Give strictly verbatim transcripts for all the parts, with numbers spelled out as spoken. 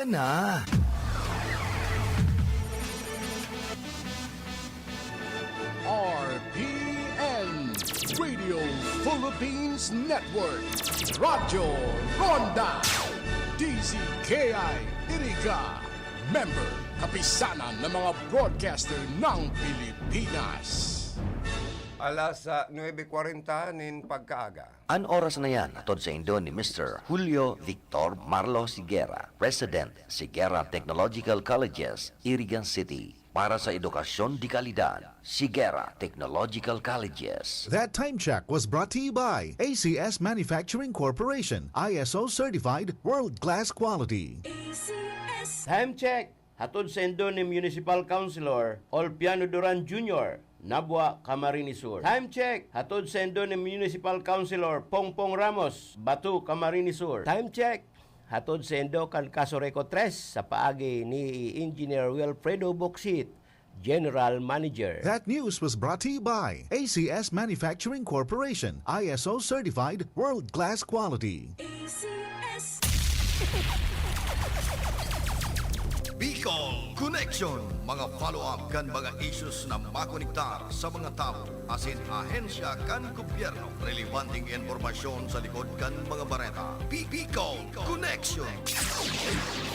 na. R P N, Radio Philippines Network, Radyo Ronda, D Z K I Iriga, member, Kapisanan ng mga Broadcaster ng Pilipinas. Alas ah, nuebe kwarenta nin pagkaaga. An oras na yan, atod saindo ni Mister Julio Victor Marlo Sigera, President, Sigera Technological Colleges, Irigan City. Para sa edukasyon de kalidad, Sigera Technological Colleges. That time check was brought to you by A C S Manufacturing Corporation, I S O certified, world-class quality. Time check! Hatod saindo ni Municipal Councilor Olpiano Duran Junior, Nabua, Camarines Sur. Time check! Hatod saindo ni Municipal Councilor Pongpong Ramos, Bato, Camarines Sur. Time check! Hatod saindo kan Casureco tres sa paagi ni Engineer Wilfredo Boksit, General Manager. That news was brought to you by A C S Manufacturing Corporation, I S O certified, world-class quality. A C S. Bicol Connection, mga follow-up kan mga issues na makonektar sa mga tawo asin ahensya kan gobyerno. Relebanteng impormasyon sa likod kan mga bareta. Bi- Bicol Connection.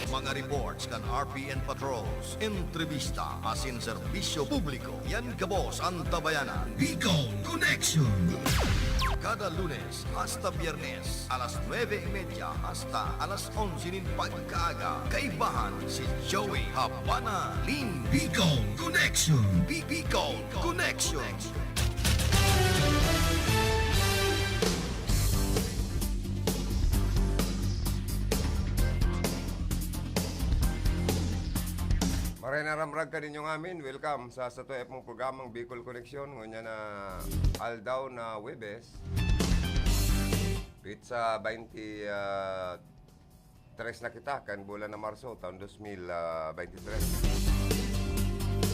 Mga reports kan R P N Patrols, entrevista asin serbisyo publiko. Yan gabos an tabayanan. Bicol Connection. Kada Lunes hasta Biyernes, alas nuebe y media hasta alas onse nin pagkaaga. Kaibahan si Joey Habana Lin. Bicol Connection. Bi- Bicol Connection. Maray na ramrag kaninyo ngamin. Welcome sa satong epong programang Bicol Connection. Ngunyan na aldaw na Webes. Pitsa baynte, ah, tres na kita kan bulan na Marso, taon dos mil, ah, baynte tres.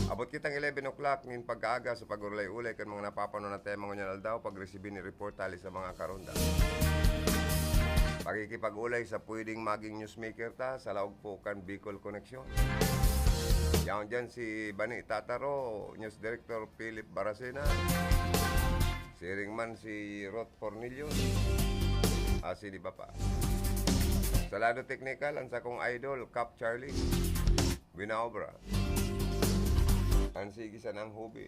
Abot kitang eleven o'clock nin pagkaaga sa pag-ulay-ulay kan mga napapanon na tema ngunyan aldaw, pagresibi ni report hali sa mga karonda. Pakikipag-ulay sa pwedeng maging newsmaker ta sa laog po kan Bicol Connection. Yaon dyan si Bani Tataro, News Director Philip Baracena. Siring man si Ruth Cornelius. Asin iba pa. Sa lado teknikal, ang sakong idol, Kap Charlie Binaobra. Ang sige sanang hubby.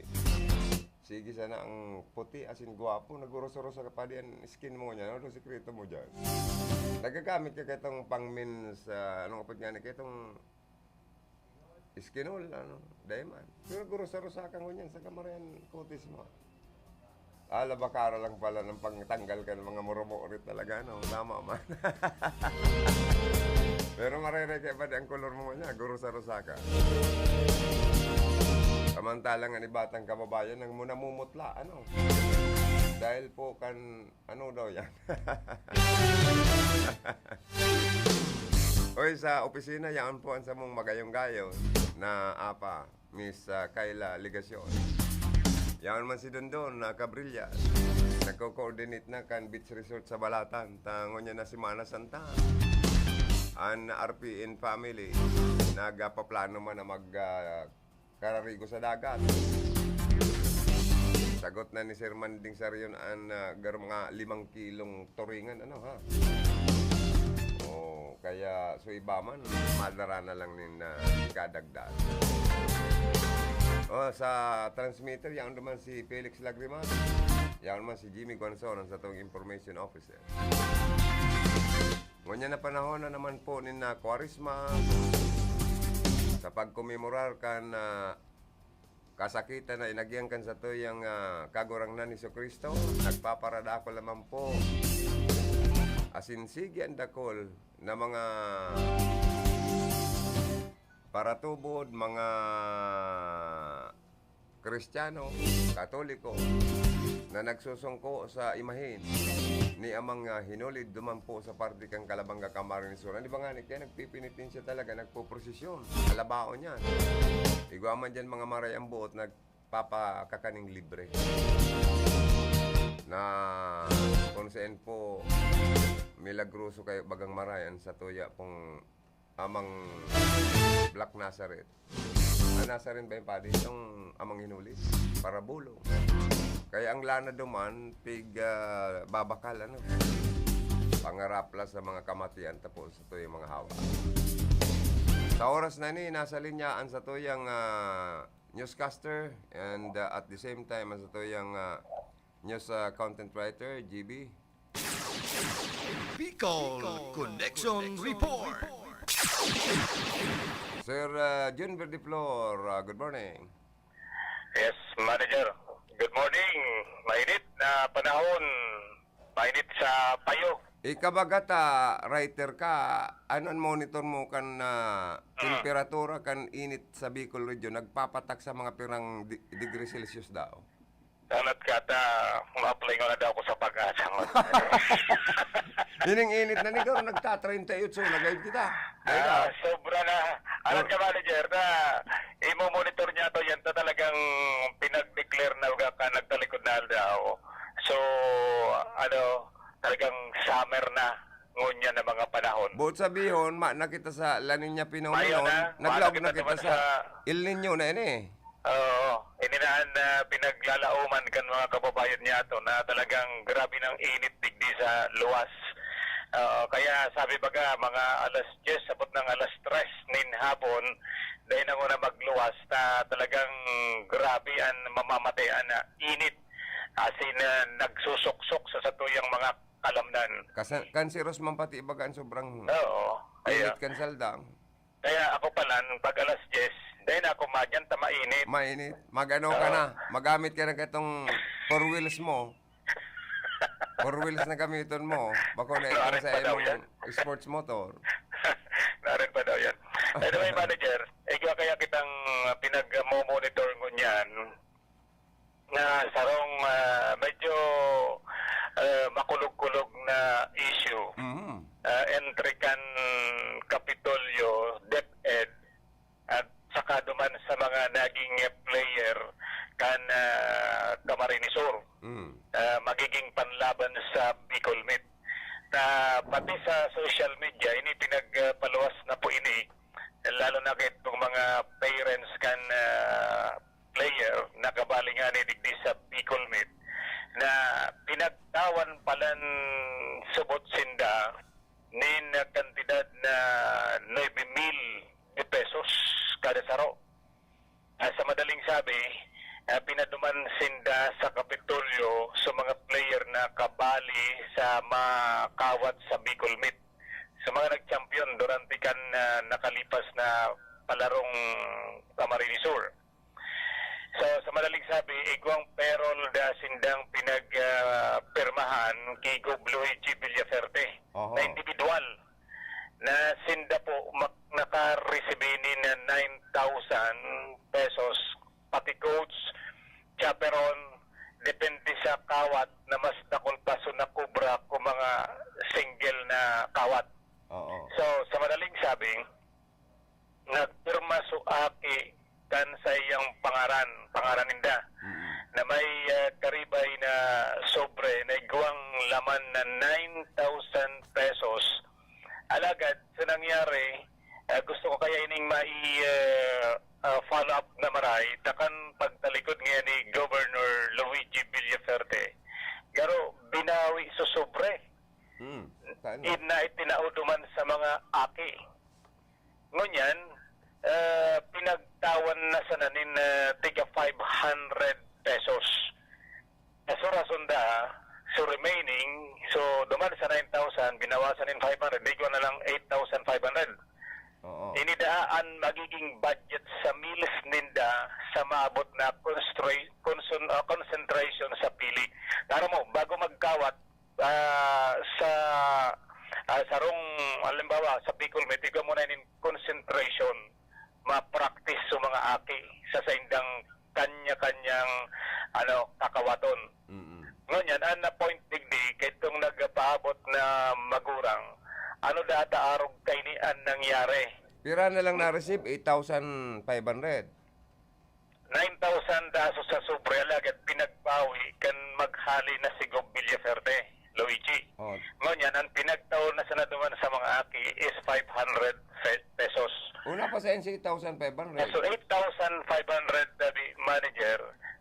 Sige sana ang puti asin gwapo, nagurus-urus sa padi an skin mo niya. Ano sikreto mo diyan? Nagagamit ka kitong pang men's, ah, anong apod nga ni kitong skinol, ano, diamond. Pero gurus-urus ka ngunyan sa kamarayan kutis mo. Ala, bakara lang pala ng pangtanggal ka ng mga murumuri talaga, no? Tama man. Pero marere kaya pa di ang kolor mo niya, gurus-urus ka. Samantalang ang ibatang kababayan nang munamumutla, ano? Dahil po kan, ano daw yan? Oy, sa opisina, yaon po ang samong magayong-gayo na apa, Miss, ah, Kayla Legacion. Yaon man si Dondon na Cabrillas. Nagko-coordinate na kan beach resort sa Balatan. Ta, ngunyan na Semana Santa. An R P N family, nagpaplano man na mag, ah, kararigo sa dagat. Sagot na ni Sir Manding Sarion an, ah, garo mga limang kilong turingan, ano, ha? O, kaya so iba man, madara na lang nin, ah, kadagdag. O, sa transmitter, yaon naman si Felix Lagrimas, yaon naman si Jimmy Guanzon, ang satong information officer. Ngunyan na panahon na naman po nin, ah, Kwaresma, sa pagkomemorar kan, ah, kasakitan na inagyan kan satuyang, ah, Kagurangnan Jesu-Cristo, nagpaparadakol naman po. Asin sige an dakul na mga paratubod, mga Kristiyano, Katoliko, na nagsusungko sa imahen ni Amang, ah, Hinulid duman po sa parte kan Calabanga, Camarines Sur. Di ba nga, kaya nagpipinitensya talaga, nagpoprosesyon. Alabaon yan. Igwa man dyan mga maray ang buot, nagpapakakaning libre. Na kung saan po milagroso kayo bagang marayan sa tuya pong Amang Black Nazareth. Ah, Nazarene ba yung padi? Yung amang hinuli? Parabulong. Kaya ang lana duman, pig, ah, babakal, ano? Pangarapla sa mga kamatian, tapos ito yung mga hawa. Sa oras na ni, nasa linya ang satuyang, ah, newscaster and, ah, at the same time, ang satuyang, ah, news, ah, content writer, G B. Bicol Connection Report. Sir, ah, Jun Verdiflor, ah, good morning. Yes, manager. Good morning. Mainit na panahon. Mainit sa payo. Ikabaga ta, writer ka, ano ang monitor mo kan, ah, temperatura kan init sa Bicol region? Nagpapatak sa mga pirang di- degree Celsius daw? Sanat ka ta, ma-apply ko na daw ako sa pag-asa mo. Ining init na ni Garo, nagta-treinta y ocho na gayud kita. Ay, Ah, ah, sobra na. Alam ka, manager, na imo-monitor niya to, yan ta talagang pinag-declare na uga ka nagtalikod na aldaw. So, ano, talagang summer na ngunyan na mga panahon. Buot sabihon, ma na kita sa La Niña phenomenon, Mayo na, naglaog mayo na kita kita naman sa sa El Niño na ini. Oo, ini na ang, ah, pinaglalauman kan mga kababayan niya to na talagang grabe ng init digdi sa luwas. Oo, kaya sabi baga, mga alas diyes, abot ng alas tres nin hapon, dahil na muna magluwas na talagang grabe ang mamamatean na init. As in, ah, nagsusuksok sa satuyang mga kalamnan. Kasi cancerous man pati ibaga ang sobrang Oo, kaya, init kan saldang. kaya ako pala, pag alas diyes, dahil na ako madyan, ta mainit. Mainit. Magano ka Oo. na. Magamit ka na katong four wheels mo. Four wheels na gamiton mo. Bako na ito Bakit sa pa daw imong yan? sports motor. Narin pa daw yan. Anyway, manager, igwa kaya kitang, ah, pinag-monitor ngunyan na sarong, ah, medyo, ah, makulog-kulog na issue. Mhm. Ah, entry kan Kapitolyo, DepEd, at saka duman sa mga naging, eh, player kan, ah, Camarines Sur. Mm. Ah, magiging panlaban sa Bicol Meet. Na pati sa social media, ini pinagpaluwas na po ini, lalo na kay itong mga parents kan, ah, player na kabali nga ni digdi sa Bicol Meet, na pinagtawan palan subot sinda nin kantidad na nuebe mil de pesos kada saro. Ah, sa madaling sabi, ah, pinaduman sinda sa Kapitolyo sa mga player na kabali sa makawat sa Bicol Meet, sa mga nag-champion durante kan, ah, nakalipas na palarong Camarines Sur. So, sa madaling sabi, igwang payroll da sindang pinagpirmahan ki Gob Luigi Villaferte Oho. na individual na sinda po mak- nakaresibi ni na nine thousand pesos, pati coach, chaperon, depende sa kawat na mas dakul pa so nakubra kung mga single na kawat. Oo. So, sa madaling sabi, nagpirma so aki kan sa iyang pangaran, pangaran ninda, Mm. na may, ah, karibay na sobre na igwang laman na nine thousand pesos. Alagad, sa nangyari, ah, gusto ko kaya ining mai, ah, ah, follow up na maray, takan pagtalikod ngayon ni Governor Luigi Villaferte. Pero binawi so sobre. Mm. Saan? Ina itinao duman sa mga aki. Ngunyan, ah, pinagtawan na sana nin, ah, tiga five hundred pesos. Sa rason da, so remaining, so duman sa nine thousand, binawasan nin five hundred, igwa na lang eight thousand five hundred. Oo. Ini da an magiging budget sa meals ninda sa maabot na constra- consun- ah, concentration sa pili. Tara mo, bago magkawat, ah, sa, ah, sarong, halimbawa, sa Bicol, may tigwa mo na nin concentration, ma-practice sa mga aki sa saindang kanya-kanyang, ano, kakawaton. Mm. Ngunyan, ang na-point digdi, kay itong nagpaabot na magurang, ano data arog kaini ang nangyari? Pira na lang na-receive? Eight thousand five hundred. Nine thousand daso sa sobre, alagad pinagbawi kan maghali na si Gob Villaferte. Luigi. Oh. Ngunyan, ang pinagtao na sana duman sa mga aki is five hundred pe-, pesos. Una pa sa N C eight thousand five hundred. So, eight thousand five hundred, Daddy Manager.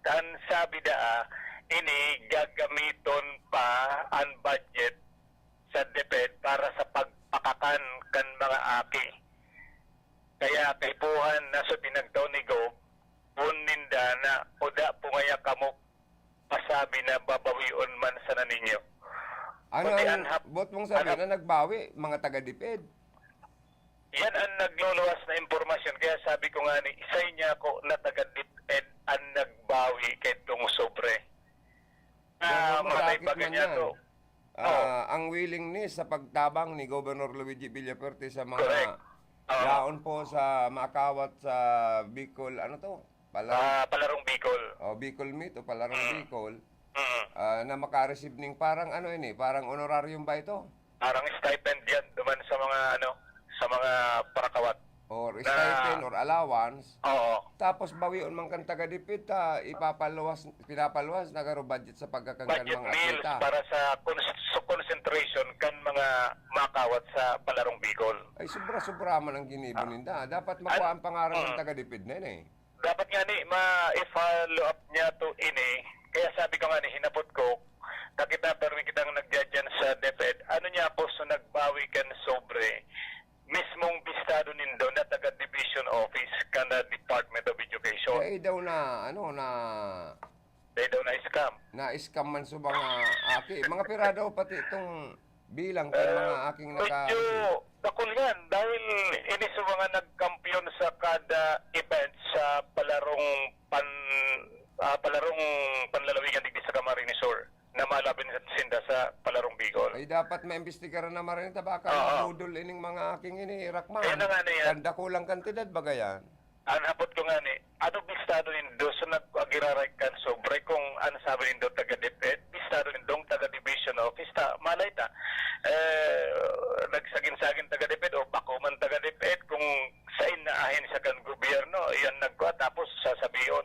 Ang sabi daa, ini gagamiton pa ang budget sa DepEd para sa pagpakakan kan mga aki. Kaya kaipuhan na sa pinagtao ni Gob, kun ninda na o da po ngaya kamo pasabi na babawion man sana ninyo. Ano Kundi ang an hap-, buot mong sabihin an hap- na nagbawi, mga taga-DepEd? Yan ang nagluluwas na impormasyon. Kaya sabi ko nga ni, isa niya ako na taga-DepEd ang nagbawi kay tong sobre. Pero Ah, mga masakit kaibagan man niya yan. to. Ah, Oh. ang willingness sa pagtabang ni Governor Luigi Villafuerte sa mga Correct. Oo. yaon po sa makawat sa Bicol, ano to? Palarong Ah, Palarong Bicol. Oh, Bicol Meet o Palarong Mm. Bicol, Mm. ah, na maka-receive ning parang ano ini, parang honorarium ba ito? Parang stipend yan duman sa mga ano, sa mga parakawat. Or Na stipend or allowance. Oo. Tapos bawion man kan taga-DepEd ta, ipapaluwas, pinapaluwas na garo budget sa pagkakan kan Budget mga meals atleta. para sa cons-, sa concentration kan mga makawat sa Palarong Bicol. Ay, sobra-sobra man ang ginibo Ah. ninda. Dapat An-, makuha ang pangaran ng mm. taga-DepEd na yun eh. Dapat nga ni, ma-, i-follow up niya to ini. Kaya sabi ko nga ni, hinapot ko, kakita, pero may kitang nagdya dyan sa DepEd. Ano niya ako, so nagbawi kan sobre. Mismong bistado nindo na taga Division Office kan na Department of Education. Kaya daw na, ano, na Dahil daw na-scam. na-scam man sa mga aki. Mga pirado pati itong bilang kan Eh, mga aking medyo naka- dakul yan. Dahil ini sa mga nagkampiyon sa kada event sa palarong pan-, ah, palarong panlalawigan digdi sa Camarines Sur na malaban sinda sa palarong Bicol. Ay, dapat maimbestigaran na marin ito. Baka Oo. mabudol ining mga aking ini, Rakman. Kaya na nga na yan. Kan dakulang kantidad, baga yan. Ang hapot ko nga ni, ano bistado nindo sa nag-agiraray kan sobre kung ano sabi nindo taga DepEd, bistado nindong taga Division Office ta, malay ta, eh, nagsagin-sagin taga DepEd o bako man taga DepEd kung sain na ahensya kan gobyerno, iyan nagkuha, tapos sasabiyon,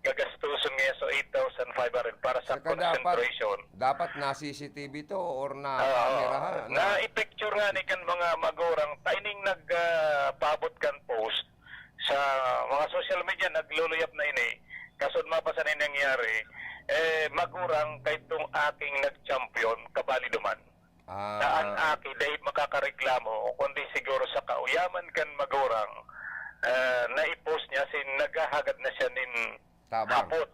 gagastuson niya sa eight thousand five hundred para sa Saka dapat, concentration. dapat na C C T V to or na Oo. kamerahan, na Na-picture nga ni kan mga magurang, taining nag, ah, paabot kan post sa mga social media, nagluluyap na ini. Kasod mapasa na nangyari, eh, magurang kay itong aking nag-champion, kabali duman. Ah. Na ang aki, dahil makakareklamo, kundi siguro sa kauyaman kan magurang, ah, na-post niya, sin naghahagad na siya nin Tabang. hapot.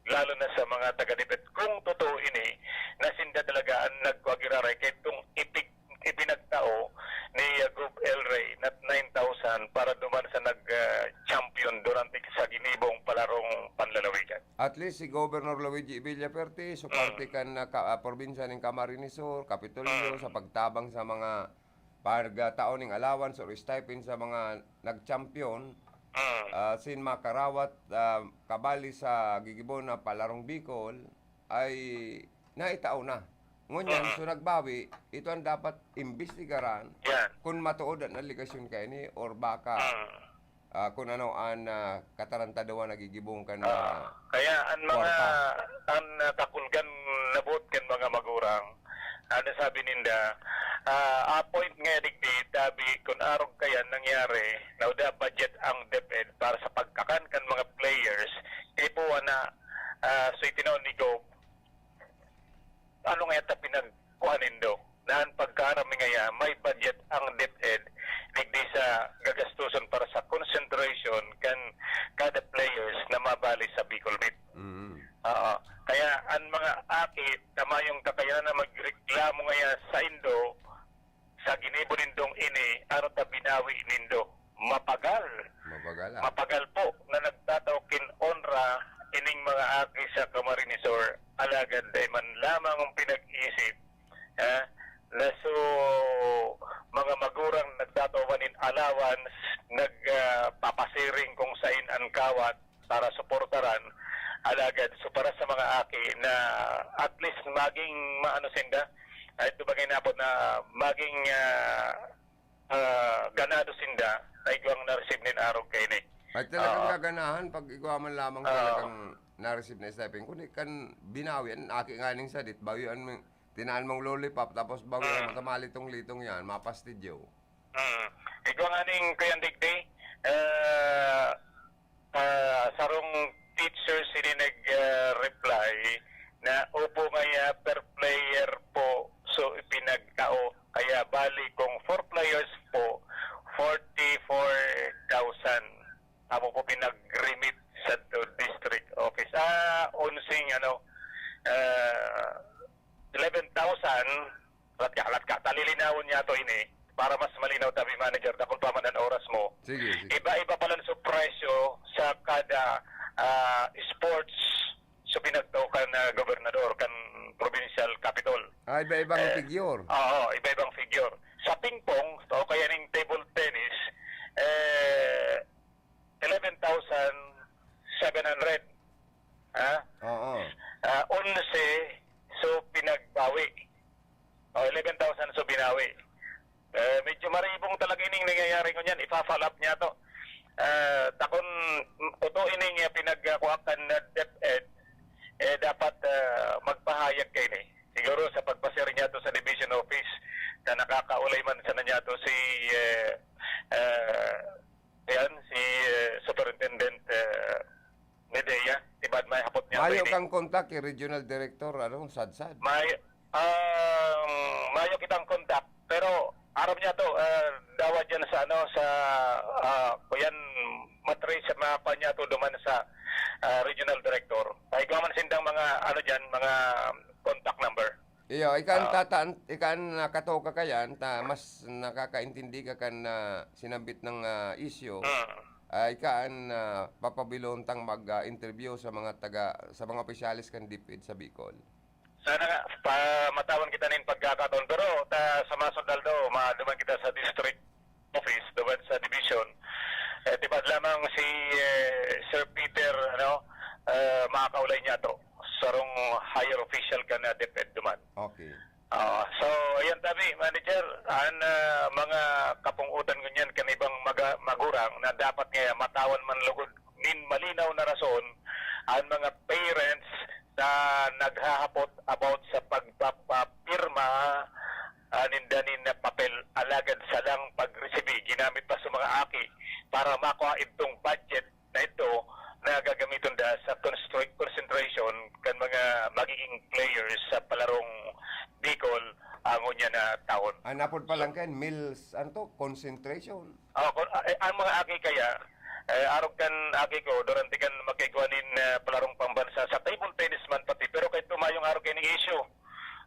Lalo na sa mga taga-DepEd. Kung totoo ini, na sinda talaga ang nagkuagiraray kay itong ipig-, ipinagtao ni, uh, Gov El Rey na nine thousand para duman sa nag, uh, champion durante sa ginibong palarong panlalawigan. At least si Governor Luigi Villafuerte, so Mm. parte kan na ka-, ah, probinsya ning Camarines Sur, Kapitolyo, Mm. sa pagtabang sa mga pagtao ning allowance or stipend sa mga nag-champion, Mm. ah, sin makarawat, ah, kabali sa gigibo na Palarong Bicol, ay naitao na. Ngunyan, Mm. so nagbawi, ito ang dapat imbestigaran Yan. kung matuod an alegasyon kaini or baka Mm. ah, kun ano an, ah, katarantaduhan na gigibong kan mga Ah, kaya an mga, kwarta. an, ah, kakulgan na boot kan mga magurang, ano sabi ninda, ah, a point nga digdi, tabi kun arog kaya nangyari na uda budget ang DepEd para sa pagkakan kan mga players, kay buwan na, ah, so itinaon ni Gob, ano nga yata pinagkuha nindo? Na an pagkaaram mi ngaya, may budget ang DepEd digdi sa gagastuson para sa concentration kan kada players na mabali sa Bicol Meet. Mm. Oo. Kaya an mga aki, ta mayong kakayanan na magreklamo ngaya saindo, sa ginibo nindong ini, ano ta binawi nindo? Mapagal. Mapagal, ah. Mapagal po na nagtatao kin onra ining mga aki sa Camarines Sur, alagad dai man lamang pinag-isip, ha, na so mga magurang nagtatao man nin allowance, nag, ah, papasiring kung sain an kawat, para suportaran. Alagad, so para sa mga aki na at least maging maano sinda, ay ito bagay na po na maging, ah, ah, ganado sinda, ay igwang na-receive nin arog kaini. Ay talagang Oo. gaganahan pag igwa man lamang Oo. talagang na-receive na stipend. Kundi kan binawi, an aki nga ning sadit, bawian mo, Tinaan mong lollipop, tapos bago Mm. na matama litong-litong yan, mapastidyo. Mm. Igwa nga ning Kuya Digdi, eh, ah, sarong teacher sini nag, ah, reply na, "Opo, ngaya per player po, so ipinagtao. Kaya bali kung four players po, forty-four thousand." Amo po pinag-remit sa to district office. Ah, onseng, ano, ah, eleven thousand, latka, latka, talilinawon niya to ini para mas malinaw tabi, manager, dakul pa man an oras mo. Sige, sige. Iba-iba palan so presyo sa kada, ah, sports so pinagtao kan, ah, gobernador kan provincial capital. Ah, iba-ibang Eh, figure. Oo, iba-ibang figure. Sa ping pong, o kaya ning table tennis, eh, eleven thousand seven hundred. Ha? Oo. Ah, onse, so pinagbawi. O, eleven thousand, so binawi. Eh, medyo maribong talaga ining nangyayari ngunyan. Ifa-follow up niya to. Eh, takon, totoo ining, eh, pinagkuha kan na DepEd, eh, dapat, eh, magpahayag kaini. Siguro sa pagpasir niya to sa division office na nakakaulay man sana niya to si, eh, eh, yan, si, eh, Superintendent, eh, Medea. Tibad may hapot niya Mayo kaini. Kang kontak, eh, Regional Director, ano, Sadsad? May, um, mayo kitang kontak. Pero aram niya to, eh, dawa dyan sa, ano, sa, ah, kuyan, matriz sa mga kwan niya to duman sa, ah, regional director. Ay, igwa man sindang mga, ano dyan, mga contact number. Iyo, ika ang Ah. tataan, ika ang nakatoka kayan, ta mas nakakaintindi ka kan, ah, sinambit ng, ah, isyu. Mm. Ah, ika ang, ah, papabilon tang mag, ah, interview sa mga taga, sa mga opisyales kan DepEd sa Bicol. Sana nga, pa, matawan kita nin pagkakataon. Pero ta, sa masunod aldaw, maduman kita sa district office, duman sa division. Eh, tibad lamang si, eh, Sir Peter, ano, eh, makakaulay niya to. Sarong higher official kan DepEd duman. Okay. Ah, so, ayan tabi, manager, ang, ah, mga kapungutan ngunyan kan ibang maga-, magurang na dapat nga matawan man lugod nin malinaw na rason ang mga parents na naghahapot about sa pagpapapirma, ah, ninda nin papel, alagad sa lang pagresibi, ginamit pa sa mga aki para makua idtong budget na ito na gagamiton da sa constru-, concentration kan mga magiging players sa palarong Bicol, ah, ngunyan na taon. Ang napod pa So, lang kayan, mills, ano to? Concentration. Oh, kun, ah, eh, ang mga aki kaya, eh, arog kan aki ko, durante kan magkaigwa nin, ah, palarong pambansa, sa table tennis man pati, pero kahit tumayong arog kayo ning issue,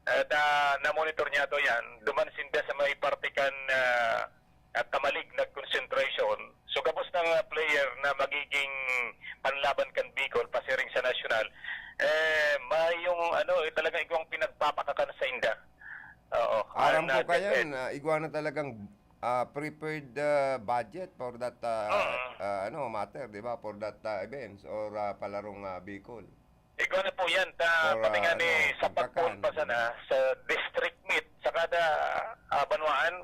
eh, ta, na-monitor niya to yan, duman sinda sa may parte kan, ah, at kamalig nag-concentration. So, gabos na nga player na magiging panlaban kan Bicol, pasiring sa national, eh, mayong, ano, eh, talagang igwang pinagpapakakan sa inda. Oo. Aram Ang, ko ah, kayan, DepEd. Ah, igwa na talagang, ah, prepared, ah, budget for that, ah, Mm. ah, ano, matter, di ba? For that, ah, events or, ah, palarong, ah, Bicol. Igwa na po yan. Ta, For, pati ah, nga ni, ano, sa pagkakan. Pagpuon pa sana, sa district meet, sa kada, ah, banwaan,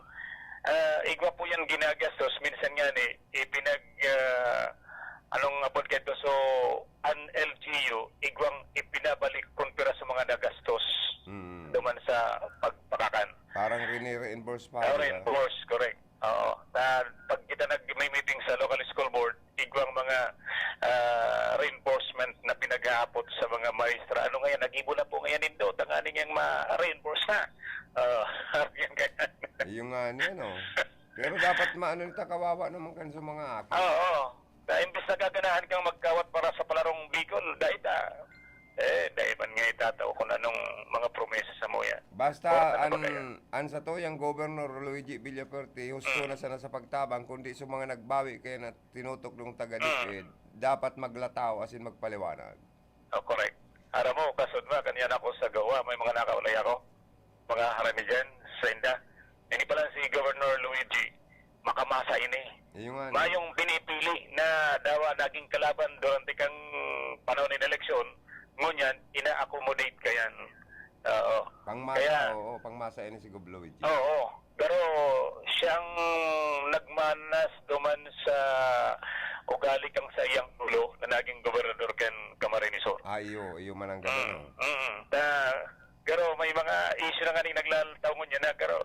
ah, igwa po yan ginagastos. Minsan nga ni, ipinag, ah, anong apod ka ito? So, an L G U, igwang ipinabalik kun pira sa mga nagastos Mm. duman sa pagpakakan. Parang rine-reimburse pa, Ah, di ba? Reimburse, correct. Oo. Na, pag kita nag-, may meeting sa local school board, igwang mga, ah, reinforcement na pinaghahapot sa mga maestra. Ano ngayon, nag-ibo na po ngayon nindo, tanganing yang ma-reinforce na. Ah, yan kaya. Yung nga niya, no? Pero dapat maano nito, kawawa naman kan sa mga aki. Oo. Na imbis na gaganahan kang magkawat para sa palarong Bicol, dahil, ah, eh, dahil man nga itatao kung anong mga promesa sa muya. Basta Oras na an, ba kaya? An sa to, yung Governor Luigi Villafuerte, husto Mm. na sana sa pagtabang, kundi sa mga nagbawi kaya na tinutok ng taga Mm. DepEd, dapat maglataw, as in magpaliwanag. Oh, correct. Aram mo, kasod ba, kanyan ako sa gawa, may mga nakaulay ako. Mga harani dyan, sa inda. Ini pala si Governor Luigi, makamasa ini. Iyo nga, no? Mayong pinipili na dawa naging kalaban durante kang panahon ng eleksyon, ngunyan, ina-accommodate ka yan. Oo. Pangmasa, Kaya, oo, pangmasa ini si Gov Luigi. Oo. Pero siyang nagmanas duman sa ugali kang sa iyang ulo na naging gobernador kan Camarines Sur. Ah, iyo, iyo man ang Mm, gano'n, no? mm. Na, Pero may mga issue na nga ning naglalataw ngunyan na, pero,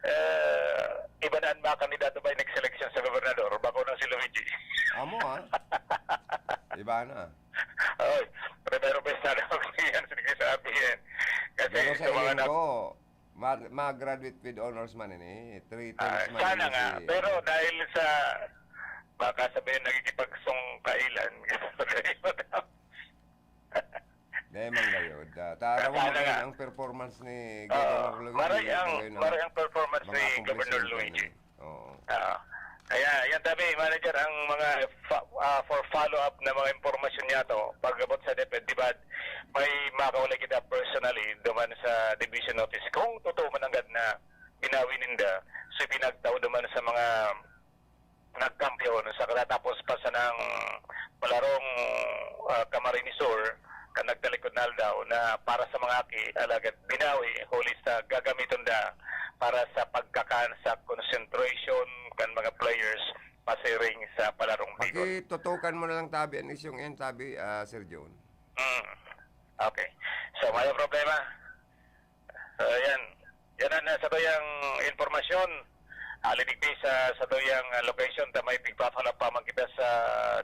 eh, iba na an makandidato ba yung nag-selection sa gobernador, bako nang si Luigi. Amo, ah. Iba na. Oy, primero pa yung sana magpilihan sa, sa A B N. Kasi Pero sa sa mga iling na- ko, mag-, mag-graduate with honors man ini. Three Ah, times man sana ini nga, si pero dahil sa, baka sabihin, nakikipagsungkailan. Dahil man gayod. Ah, tara mo Sana nga. Ang performance ni Oo, Governor Luigi, maray ang, ngayon ang maray ang performance mga ni Governor accomplishment Luigi. Ano. Oo. Ah, kaya yan tabi, manager, ang mga fa-, ah, for follow-up na mga impormasyon niya to, pag-abot sa DepEd, di ba, may makawala kita personally duman sa division office. Kung totoo man anggad na binawi ninda, so pinagtao duman sa mga nagkampiyon sa katatapos pa sanang palarong, ah, Camarines Sur, kan nagtalikod na aldaw na para sa mga aki, alagad binawi huli sa gagamiton da para sa pagkakan sa concentration kan mga players pasiring sa palarong Bicol. Pakitutukan mo na lang tabi an isyung yan, tabi, ah, Sir John. Mm. Okay. So, may problema. So, yan. Yan ang nasa bayang impormasyon. Hali digdi sa, sa bayang, ah, location, ta may pigpapalapamang kita sa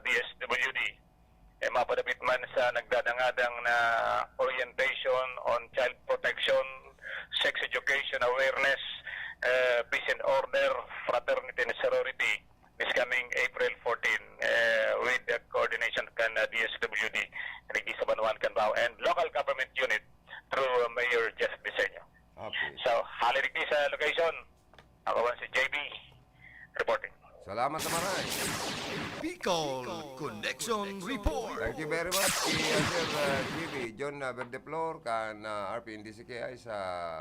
D S W D. Eh, mapadapit man sa nagdadangadang na orientation on child protection, sex education awareness, eh, peace and order, fraternity and sorority, this coming April fourteen, eh, with the coordination kan, ah, D S W D, Rigi sa Banwaan kan Bao, and local government unit through, uh, Mayor Jeff Diseño. Okay. So, hali digdi sa location, ako man si J B reporting. Salamat sa maray. Bicol Connection Report. Thank you very much, si, uh, Sir, uh, J B, John, uh, Verdeflor, kan, uh, R P N D C K I sa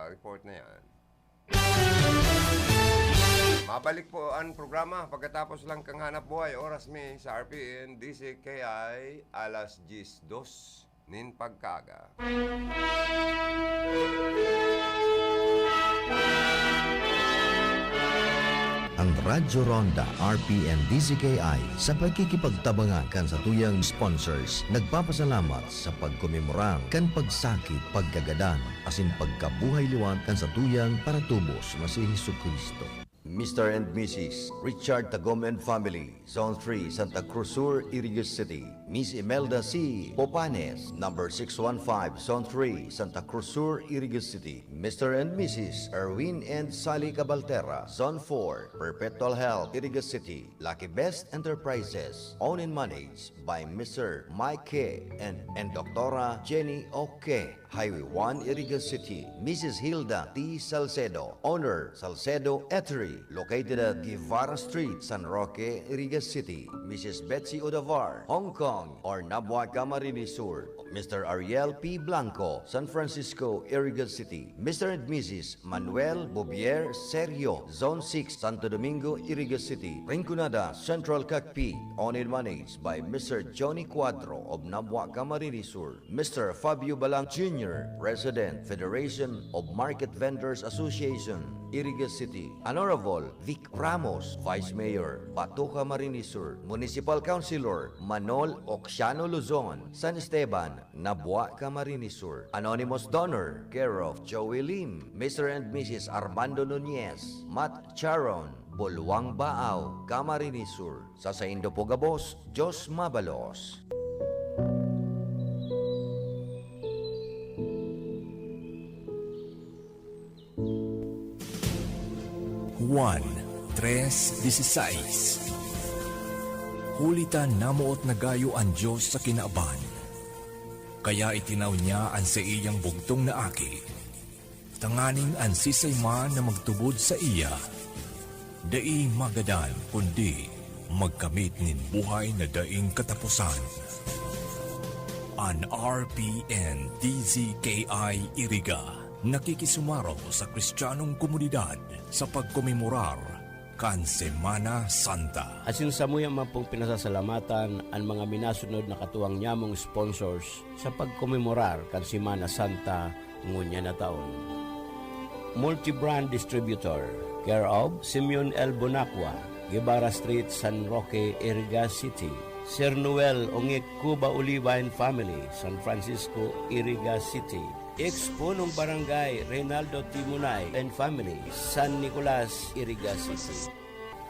report na yan. Mabalik po ang programa pagkatapos lang kan Hanapbuhay. Oras mi sa R P N D C K I, alas dyes dos nin pagkaaga. Ang Radyo Ronda, R P N D C K I, sa pakikipagtabangan kan satuyang sponsors, nagpapasalamat sa pagkomemorar kan pagsakit, pagkagadan, asin pagkabuhay liwat kan satuyang paratubos na si Jesu-Cristo. Mister and Missus Richard Tagom and family, Zone three, Santa Cruz Sur, Iriga City. Miss Imelda C. Popanes, number six one five, Zone three, Santa Cruz Sur, Iriga City. Mister and Missus Erwin and Sally Cabaltera, Zone four, Perpetual Health, Iriga City. Lucky Best Enterprises, owned and managed by Mister Mike K and, and Doctora Jenny Oke. Highway one, Iriga City, Missus Hilda T. Salcedo, owner, Salcedo Eatery, located at Guevara Street, San Roque, Iriga City. Missus Betsy Odavar, Hong Kong, or Nabua, Camarines Sur. Mister Ariel P. Blanco, San Francisco, Iriga City. Mister and Missus Manuel Bobier Serio, Zone six, Santo Domingo, Iriga City. Rinconada Central Cagpi, owned and managed by Mister Johnny Cuadro of Nabua, Camarines Sur. Mister Fabio Balang Junior, President, Federation of Market Vendors Association, Iriga City. Honorable Vic Ramos, Vice Mayor, Batoka, Marinisur, Municipal Councilor Manol Oxiano Luzon, San Esteban, Nabua, Camarines Sur. Anonymous donor, care of Joey Lim, Mister and Missus Armando Nunez, Matt Charon, Buluang Baaw, Camarines Sur. Sa saindo po gabos, Diyos mabalos. Juan tres dieciséis. Huli ta namoot na gayo an Dios sa kinaban, kaya itinaw niya an saiyang bugtong na Aki, tanganing an siisay man na magtubod saiya, dai magadan, kundi magkamit nin buhay na daing kataposan. An R P N D Z K I Iriga nakikisumaro sa Kristiyanong komunidad sa pagkomemorar kan Semana Santa. Asin samuya man pong pinasasalamatan an mga minasunod na katuwang nyamong sponsors sa pagkomemorar kan Semana Santa ngunyan na taon. Multi-brand distributor, care of Simeon L. Bonacqua, Guevara Street, San Roque, Iriga City. Sir Noel Ongek, Cuba Oliva and Family, San Francisco, Iriga City. Ex-punong barangay Reynaldo Timunay and family, San Nicolas, Iriga City.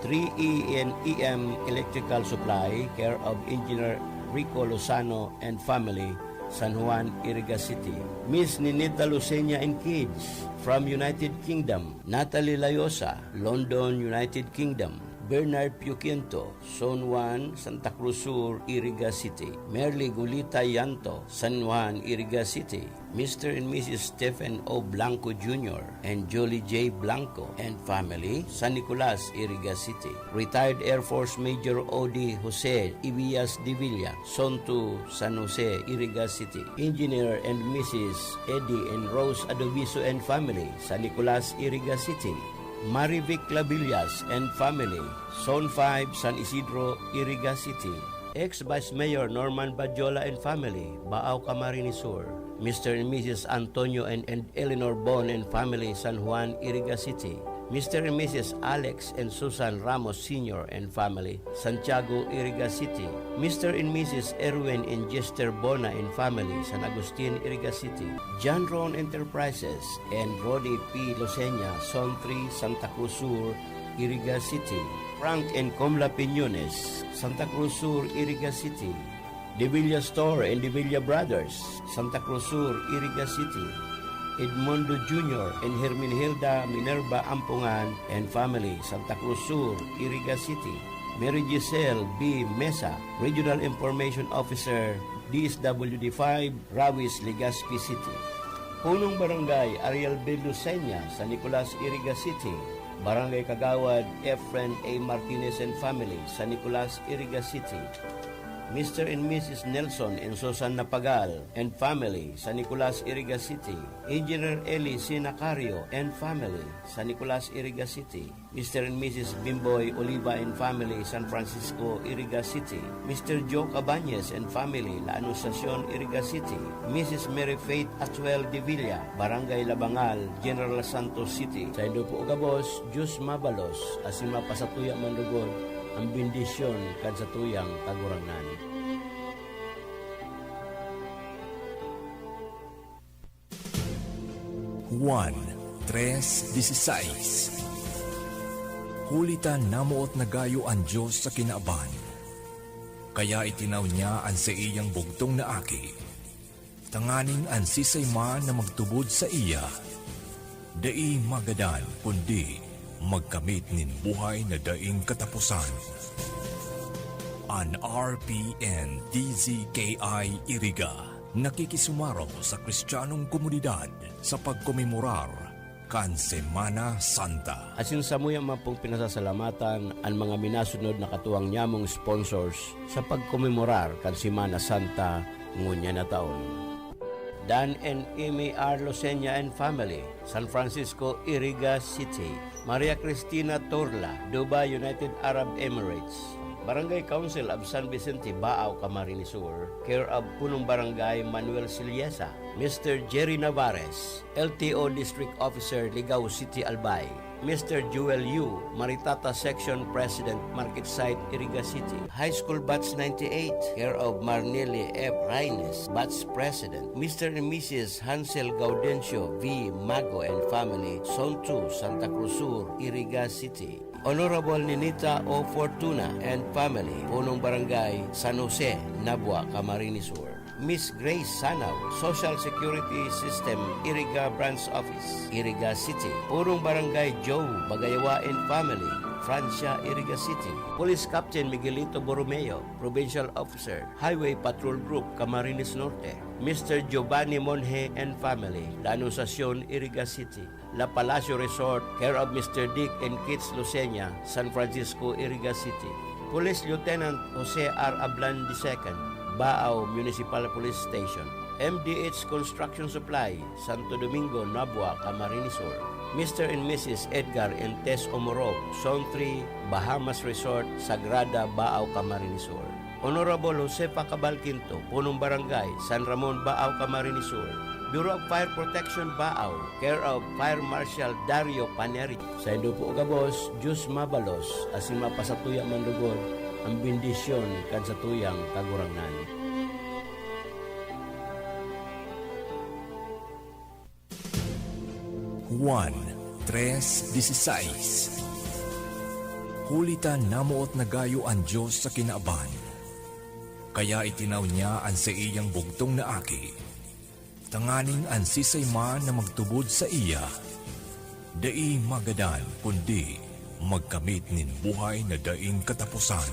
Three E and E M Electrical Supply, care of Engineer Rico Lozano and family, San Juan, Iriga City. Miss Ninita Lucenia and kids, from United Kingdom. Natalie Layosa, London, United Kingdom. Bernard Piuquinto, Zone one, Santa Cruz Sur, Iriga City. Merly Gulita Yanto, San Juan, Iriga City. Mister and Missus Stephen O. Blanco Junior and Julie J. Blanco and family, San Nicolas, Iriga City. Retired Air Force Major O D Jose Ibias de Villa, Zone two, San Jose, Iriga City. Engineer and Missus Eddie and Rose Adobiso and family, San Nicolas, Iriga City. Marivic Clabillas and family, Zone five, San Isidro, Iriga City. Ex-Vice Mayor Norman Badjola and family, Baao, Camarines Sur. Mister and Missus Antonio and, and Eleanor Bon and family, San Juan, Iriga City. Mister and Missus Alex and Susan Ramos Senior and family, Santiago, Iriga City. Mister and Missus Erwin and Jester Bona and family, San Agustin, Iriga City. John Ron Enterprises and Ronnie P. Losenya, Zone three, Santa Cruz Sur, Iriga City. Frank and Comla Piñones, Santa Cruz Sur, Iriga City. De Villa Store and De Villa Brothers, Santa Cruz Sur, Iriga City. Edmundo Junior and Herminhilda Minerva Ampongan and family, Santa Cruz Sur, Iriga City. Mary Giselle B. Mesa, Regional Information Officer, D S W D five, Rawis, Legazpi City. Punong Barangay Ariel B. Lucenia, San Nicolas, Iriga City. Barangay Kagawad Efren A. Martinez and family, San Nicolas, Iriga City. Mister and Missus Nelson and Susan Napagal and family, San Nicolas, Iriga City. Engineer Eli C. Nacario and family, San Nicolas, Iriga City. Mister and Missus Bimboy Oliva and family, San Francisco, Iriga City. Mister Joe Cabañez and family, La Anunciacion, Iriga City. Missus Mary Faith Atuel de Villa, Barangay Labangal, General Santos City. Saindo po gabos, Diyos mabalos, asin mapasatuya man lugod an bendisyon kan satuyang Kagurangnan. Juan tres dieciséis. Huli ta namoot na gayo an Dios sa kinaban, kaya itinaw niya an saiyang bugtong na Aki, tanganing an siisay man na magtubod saiya, dai magadan, kundi magkamit nin buhay na daing kataposan. An R P N D Z K I Iriga nakikisumarong sa Kristiyanong komunidad sa pagkomemorar kan Semana Santa. Asin samuya man pong pinasasalamatan an mga minasunod na katuwang nyamong sponsors sa pagkomemorar kan Semana Santa ngunyan na taon. Dan and Amy R. Losenya and family, San Francisco, Iriga City. Maria Cristina Torla, Dubai, United Arab Emirates. Barangay Council of San Vicente, Baao, Camarines Sur, care of Punong Barangay Manuel Siliesa. Mister Jerry Navarez, L T O District Officer, Ligao City, Albay. Mister Joel Yu, Maritata Section President, Market Site, Iriga City. High School Batch ninety-eight, care of Marneli F. Raines, Batch President. Mister and Missus Hansel Gaudencio V. Mago and family, Zone two, Santa Cruz Sur, Iriga City. Honorable Ninita O. Fortuna and family, Punong Barangay San Jose, Nabua, Camarines Sur. Miss Grace Sanaw, Social Security System, Iriga Branch Office, Iriga City. Punong Barangay Joe Bagayawa and family, Francia, Iriga City. Police Captain Miguelito Borromeo, Provincial Officer, Highway Patrol Group, Camarines Norte. Mister Giovanni Monje and family, La Anunciacion, Iriga City. La Palacio Resort, care of Mister Dick and Kids Lucenia, San Francisco, Iriga City. Police Lieutenant Jose R. Ablan the second, Baao Municipal Police Station. M D H Construction Supply, Santo Domingo, Nabua, Camarines Sur. Mister and Missus Edgar and Tess Omorov, Zone three, Bahamas Resort, Sagrada, Baao, Camarines Sur. Honorable Josefa Cabal Quinto, Punong Barangay, San Ramon, Baao, Camarines Sur. Bureau of Fire Protection, Baao, care of Fire Marshal Dario Paneri. Saindo po gabos, Diyos mabalos, asin mapasatuya man lugod an bendisyon kan satuyang Kagurangnan. Juan tres dieciséis. Huli ta namoot na gayo an Dios sa kinaban, kaya itinaw niya an saiyang bugtong na Aki, tanganing an siisay man na magtubod saiya, dai magadan, kundi magkamit nin buhay na daing kataposan.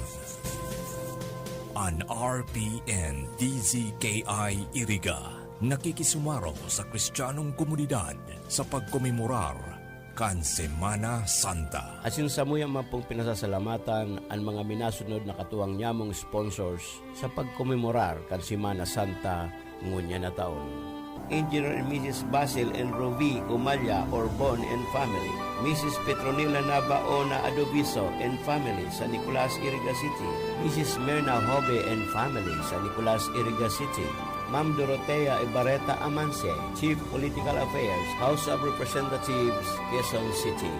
An R P N D Z K I Iriga nakikisumaro sa Kristiyanong komunidad sa pagkomemorar kan Semana Santa. Asin samuya man pong pinasasalamatan an mga minasunod na katuwang nyamong sponsors sa pagkomemorar kan Semana Santa ngunyan na taon. Engineer and Missus Basil and Ruby Umaya Orbon and family, Missus Petronila Nabaona Adobiso and family, San Nicolas, Iriga City, Missus Mirna Hobe and family, San Nicolas, Iriga City, Ma'am Dorotea Ibarreta Amanse, Chief Political Affairs, House of Representatives, Quezon City,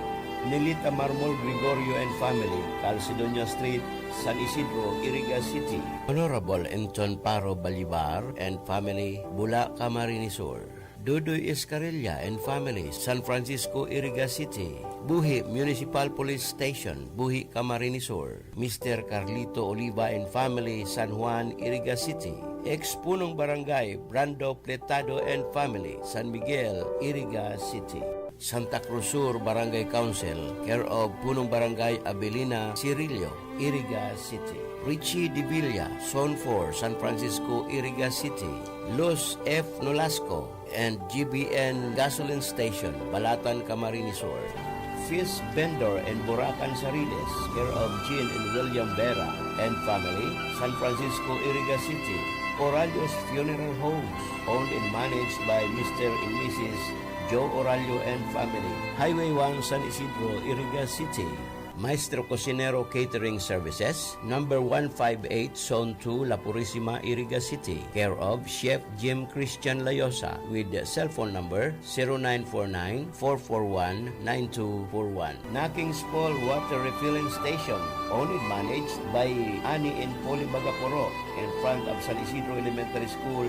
Nelita Marmol Gregorio and family, Calcedonia Street, San Isidro, Iriga City, Honorable Enchon Paro Balibar and family, Bula, Camarines Sur, Dudoy Escarilla and family, San Francisco, Iriga City, Buhi Municipal Police Station, Buhi, Camarines Sur, Mister Carlito Oliva and family, San Juan, Iriga City, ex-punong barangay Brando Pletado and family, San Miguel, Iriga City, Santa Cruz Sur Barangay Council, care of Punong Barangay Abelina Cirillo, Iriga City, Richie Divilla, Zone four, San Francisco, Iriga City, Luz F Nolasco, and G B N Gasoline Station, Balatan, Camarines Sur. Fish Vendor and Burakan Sariles, care of Jean and William Vera and family, San Francisco, Iriga City. Oralio's Funeral Homes, owned and managed by Mister and Missus Joe Oralio and family. Highway one, San Isidro, Iriga City. Maestro Cocinero Catering Services, number one five eight, Zone two, La Purisima, Iriga City, care of Chef Jim Christian Layosa, with cellphone number zero nine four nine, four four one, nine two four one. Naking's Fall Water Refilling Station, owned and managed by Ani and Polly Bagaporo, in front of San Isidro Elementary School,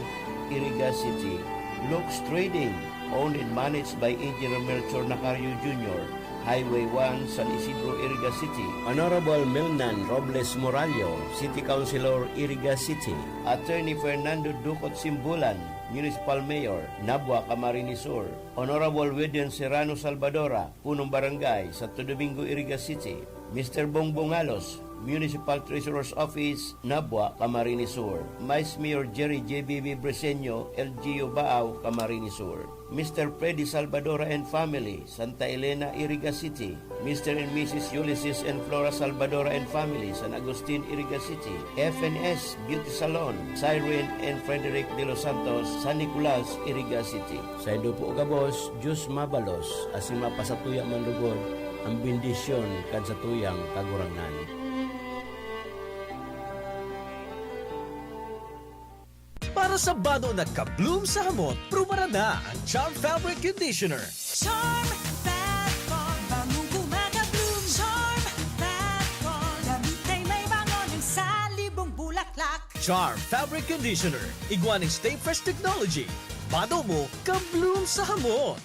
Iriga City. Looks Trading, owned and managed by Engineer Melchor Nacario Junior, Highway one, San Isidro, Iriga City. Honorable Milnan Robles Morallo, City Councilor, Iriga City. Attorney Fernando Ducot Simbulan, Municipal Mayor, Nabua, Camarines Sur. Honorable Widen Serrano Salvadora, Punong Barangay, Santo Domingo, Iriga City. Mister Bongbong Alos, Municipal Treasurer's Office, Nabua, Camarines Sur. Vice Mayor Jerry J B B Briseño, L G U Baao, Camarines Sur. Mister Freddy Salvadora and family, Santa Elena, Iriga City. Mister and Missus Ulysses and Flora Salvadora and family, San Agustin, Iriga City. F N S Beauty Salon, Cyrene and Frederick De Los Santos, San Nicolas, Iriga City. Saindo po gabos, Diyos mabalos, asin mapasatuya man lugod an bendisyon kan satuyang Kagurangnan. Para sa bado na ka-bloom sa hamot, prubaran na ang Charm Fabric Conditioner. Charm Fat Ball, bangong kumaka-bloom. Charm Fat Ball, damit ay may bango ng salibong bulaklak. Charm Fabric Conditioner, igwa ning Stay Fresh Technology. Bado mo, ka-bloom sa hamot.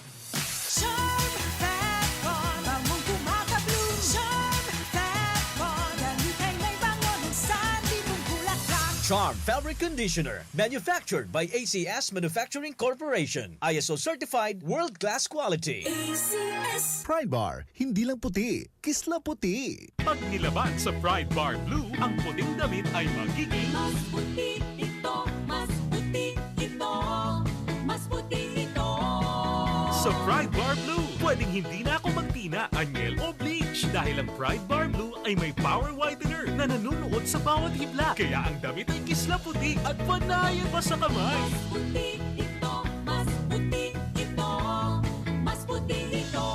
Charm Fat Ball, bangong kumaka-bloom. Charm Fat Ball, damit ay may bango ng salibong bulaklak. Charm Fabric Conditioner, manufactured by A C S Manufacturing Corporation. I S O certified, world-class quality. A C S. Pride Bar, hindi lang puti, kisla puti. Pag nilaban sa Pride Bar Blue, ang puting damit ay magiging Mas puti ito, mas puti ito, mas puti ito. Sa Pride Bar Blue, pwedeng hindi na ako magtina, anyel o bleach dahil ang Pride Bar Blue ay may power whitener na nanunuot sa bawat hibla. Kaya ang damit ay kisla puti at panayan pa sa kamay. Mas puti ito, mas puti ito, mas puti ito.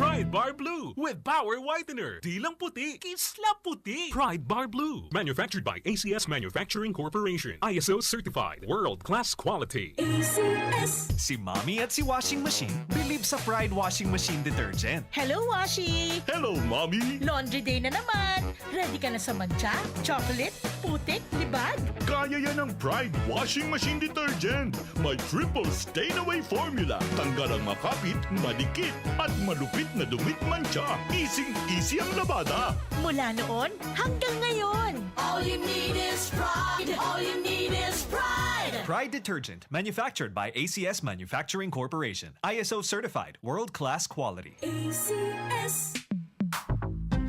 Pride Bar Blue with Power Whitener. Di lang puti, kisla puti. Pride Bar Blue. Manufactured by A C S Manufacturing Corporation. I S O certified. World class quality. A C S. Si Mommy at si Washing Machine believe sa Pride Washing Machine Detergent. Hello, Washi! Hello, Mommy! Laundry day na naman! Ready ka na sa mantsa, chocolate, Putik, libag? Kaya yan ng Pride Washing Machine Detergent. May triple stain away formula. Tanggal ang makapit, madikit, at malupit na dumi't mantsa. Easy-easy ang labada. Mula noon hanggang ngayon. All you need is pride. All you need is pride. Pride detergent, manufactured by A C S Manufacturing Corporation. I S O certified, world-class quality. A C S.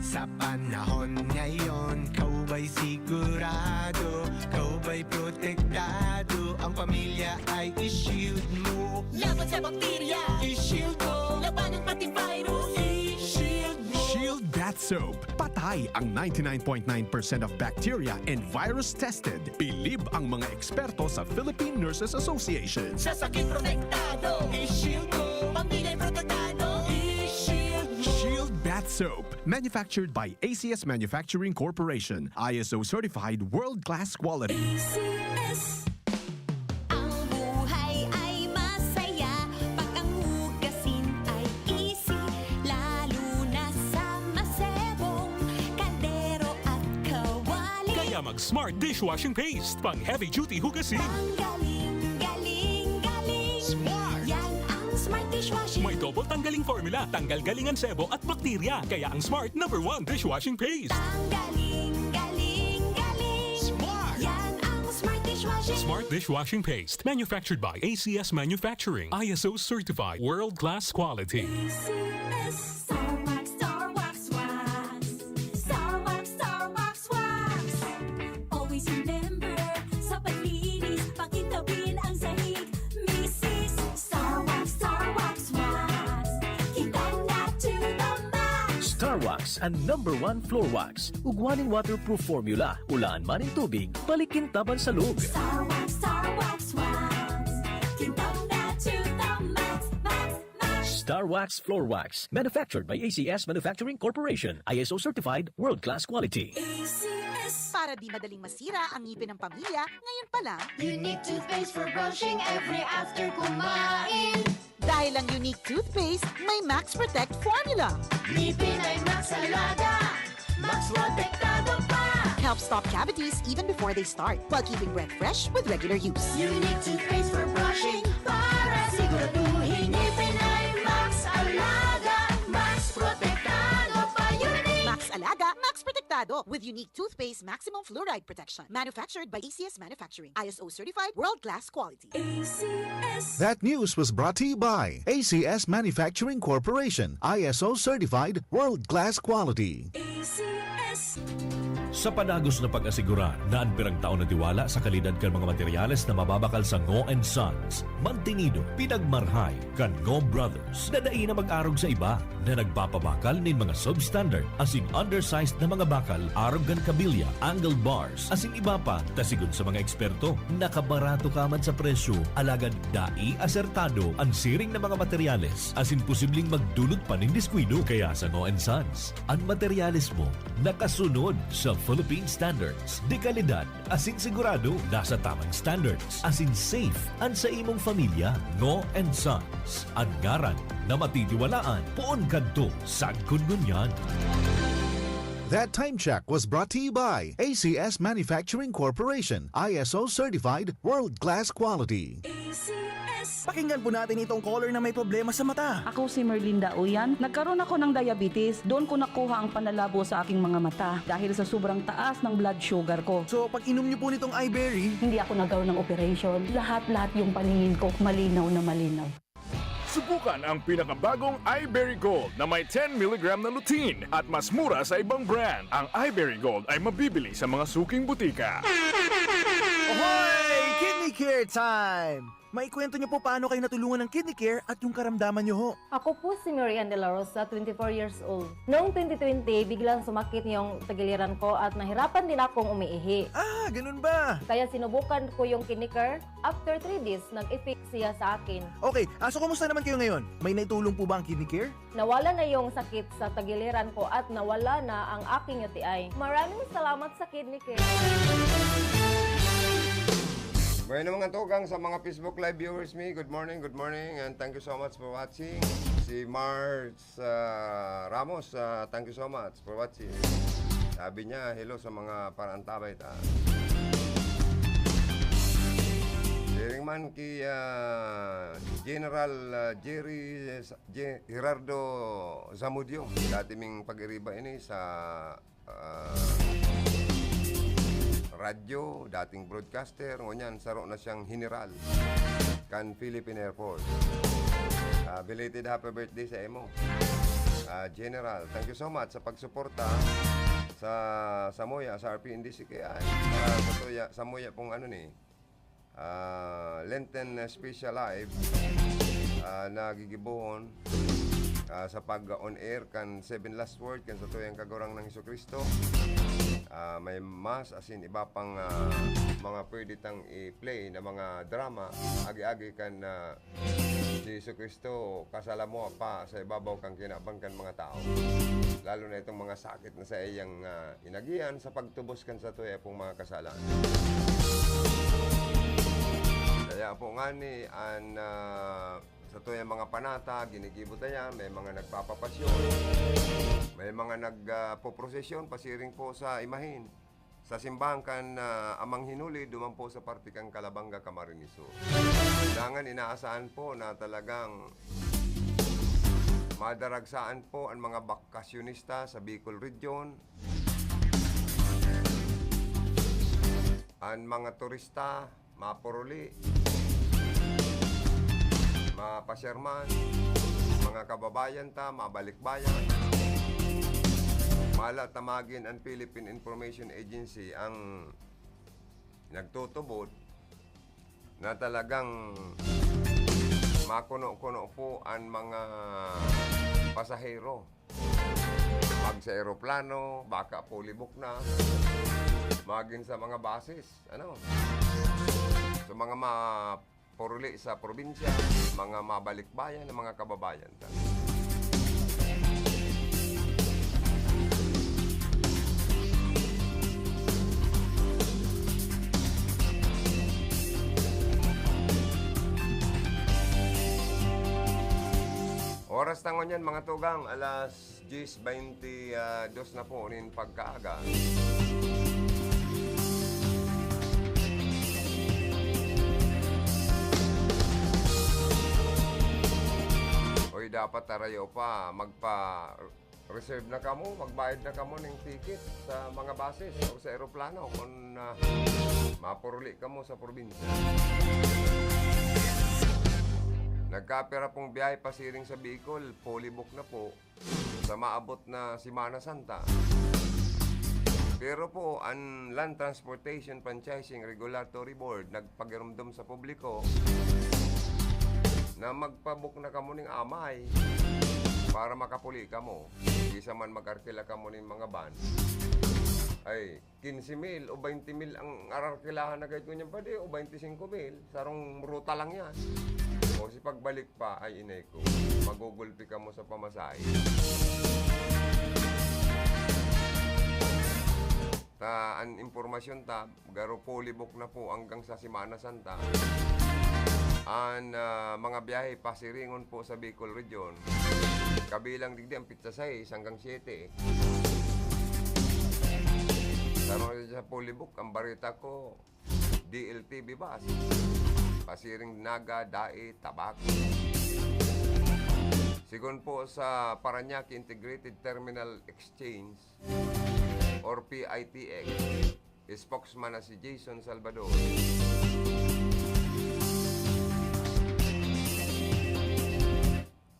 Sa panahon ngayon, ikaw ba'y sigurado? Ikaw ba'y protektado? Ang pamilya ay i-shield mo. Laban sa bakterya, i-shield mo. Labanan pati virus, i-shield mo. Shield Bath Soap. Patay ang ninety-nine point nine percent of bacteria and virus tested. Bilib ang mga eksperto sa Philippine Nurses Association. Sa sakit protektado, i-shield mo. Pamilya'y protektado, i-shield mo. Shield Bath Soap. Manufactured by A C S Manufacturing Corporation. I S O certified world-class quality. A C S. Ang buhay ay masaya pag ang hugasin ay easy, lalo na sa masebong kaldero at kawali. Kaya mag Smart Dishwashing Paste, pang heavy duty hugasin. Ang galing, galing, galing. Smart! Yan ang Smart Dishwashing. May double tanggaling formula, tanggal galing ang sebo at bakterya. Kaya ang Smart number one dishwashing paste. Ang galing, galing, galing. Smart! Yan ang Smart Dishwashing. Smart Dishwashing Paste, manufactured by A C S Manufacturing, I S O certified, world-class quality. A C S. Star Wax, Star Wax, Wax. Star Wax, Star Wax, Wax. Always remember, sa paglinis, pakintabin ang sahig. Misis, Star Wax, Star Wax, Wax. Kitang na to the max. Star Wax, ang number one floor wax. Ugwa nin waterproof formula. Ulaan man nin tubig, balik kintaban sa log. Star Wax, Star Wax, Wax. Kitang na to the max, max, max. Star Wax Floor Wax, manufactured by A C S Manufacturing Corporation, I S O certified, world-class quality. A C S. Para di madaling masira ang ngipin ng pamilya, ngayon pa lang. Unique toothpaste for brushing every after kumain. Dahil ang Unique Toothpaste may Max Protect Formula. Ngipin ay Max Alaga. Max Protektado pa. Help stop cavities even before they start, while keeping breath fresh with regular use. Unique toothpaste for brushing para siguraduhin ngipin ay Max Alaga. Max Protektado pa. Unique. Max Alaga, Max Protektado, with Unique Toothpaste Maximum Fluoride Protection. Manufactured by A C S Manufacturing. I S O certified, world-class quality. A C S. That news was brought to you by A C S Manufacturing Corporation, I S O certified, world-class quality. A C S. Sa padagos na pag-asigurar na an pirang taon na tiwala sa kalidad kan mga materyales na mababakal sa Ngo and Sons, mantinido, pinagmarhay kan Ngo Brothers na dai na mag-arog sa iba na nagpapabakal nin mga substandard asin undersized na mga bakal arog kan kabilya, angle bars, asin iba pa, ta sigon sa mga eksperto, nakabarato ka man sa presyo, alagad dai asertado an siring na mga materyales, asin posibleng magdulot pa nin diskuido. Kaya sa Ngo and Sons, an materyales mo nakasunod sa Philippine standards, de kalidad, asin sigurado nasa tamang standards, asin safe an sa imong pamilya. Ngo and Sons, an ngaran na matitiwalaan poon kadto sagkod ngunyan. That time check was brought to you by A C S Manufacturing Corporation, I S O certified, world-class quality. A C S. Pakinggan po natin itong caller na may problema sa mata. Ako si Merlinda Uyan. Nagkaroon ako ng diabetes. Doon ko nakuha ang panlalabo sa aking mga mata dahil sa sobrang taas ng blood sugar ko. So, pag inom niyo po nitong iBerry, Hindi ako nagkaroon ng operation. Lahat-lahat yung paningin ko, malinaw na malinaw. Subukan ang pinakabagong iBerry Gold na may ten milligram na lutein at mas mura sa ibang brand. Ang iBerry Gold ay mabibili sa mga suking butika. Ahoy! Kidney Care Time! Maikwento niyo po paano kayo natulungan ng Kidney Care at yung karamdaman niyo ho. Ako po si Marian De La Rosa, twenty-four years old. Noong twenty twenty, biglang sumakit yung tagiliran ko at nahirapan din akong umiihi. Ah, ganun ba? Kaya sinubukan ko yung Kidney Care. After three days, nag-effect siya sa akin. Okay, ah, so kumusta naman kayo ngayon? May naitulong po ba ang Kidney Care? Nawala na yung sakit sa tagiliran ko at nawala na ang aking U T I. Maraming salamat sa Kidney Care. Bueno, mga tugang, sa mga Facebook Live viewers mi, good morning, good morning, and thank you so much for watching. Si Mars, ah, Ramos, ah, thank you so much for watching. Sabi niya, "Hello sa mga paraantabay ta." Siring man ki, ah, General, ah, Jerry Sa-, Je-, Gerardo Zamudio. Dati ming pag-iriba ini sa, ah, radyo, dating broadcaster, ngunyan saro na siyang general kan Philippine Air Force. Ah, belated happy birthday sa imo, ah, General. Thank you so much sa pagsuporta sa, samuya, sa R P N D C K I. Ah, sa tuya, samuya pong ano ni, ah, Lenten Special Live, ah, na gigibohon, ah, sa pag-on air kan Seven Last Word, kan satuyang Kagurangnan Jesu-Cristo. Ah, may mass, asin iba pang, ah, mga pwede tang i-play na mga drama, agi-agi kan, ah, si Jesu-Cristo kasalamuha pa sa ibabaw kan kinaban kan mga tao. Lalo na itong mga sakit na sa iyang, ah, inagihan sa pagtubos kan satuya pong mga kasalan. Kaya po ngani, an, ah, satuyang mga panata, ginigibo ta yan, may mga nagpapapasyon, may mga nag, ah, poprosesyon, pasiring po sa imahin. Sa simbahan kan, ah, Amang Hinuli, duman po sa parte kan Calabanga, Camarines Sur. Dangan inaasahan po na talagang madaragsaan po ang mga bakasyonista sa Bicol Region. Ang mga turista, mapuruli, mapasyarman, mga kababayan ta, mabalikbayan. Mala ta magin an Philippine Information Agency ang nagtutubod na talagang makuno-kuno po ang mga pasahero. Mag sa eroplano, baka fully book na. Magin sa mga buses, ano? Sa mga mapuruli sa probinsya, mga mabalikbayan, mga kababayan ta. Oras ta ngunyan, mga tugang, alas diyes baynte dos na po nin pagkaaga. Oy, dapat tarayo pa, magpa-reserve na kamo, magbayad na kamo ning ticket sa mga buses o sa eroplano kung, ah, mapuruli kamo sa probinsya. Nagkapira pong biyahe pasiring sa Bicol, fully book na po sa maabot na Semana Santa. Pero po, ang Land Transportation Franchising Regulatory Board nagpagirumdom sa publiko na magpabook na kamo ning amay para makapuli kamo. Di sa man mag-arkila kamo ning mga van. Ay, quince mil o baynte mil ang ararkilahan na gayod ngunyan, padi, o baynte singko mil, sarong ruta lang yan. O si pagbalik pa, ay inay ko, magugulpi kamo sa pamasahe. Ta, an impormasyon ta, garo fully book na po hanggang sa Semana Santa. An, ah, mga biyahe pasiringon po sa Bicol Region, kabilang digdi ang Sa sais hanggang siyete. Tama na sa fully book, ang bareta ko, D L T V bus. Pasiring Naga, Dae, Tabaco. Sigon po sa Parañaque Integrated Terminal Exchange or P I T X, spokesman na si Jason Salvador.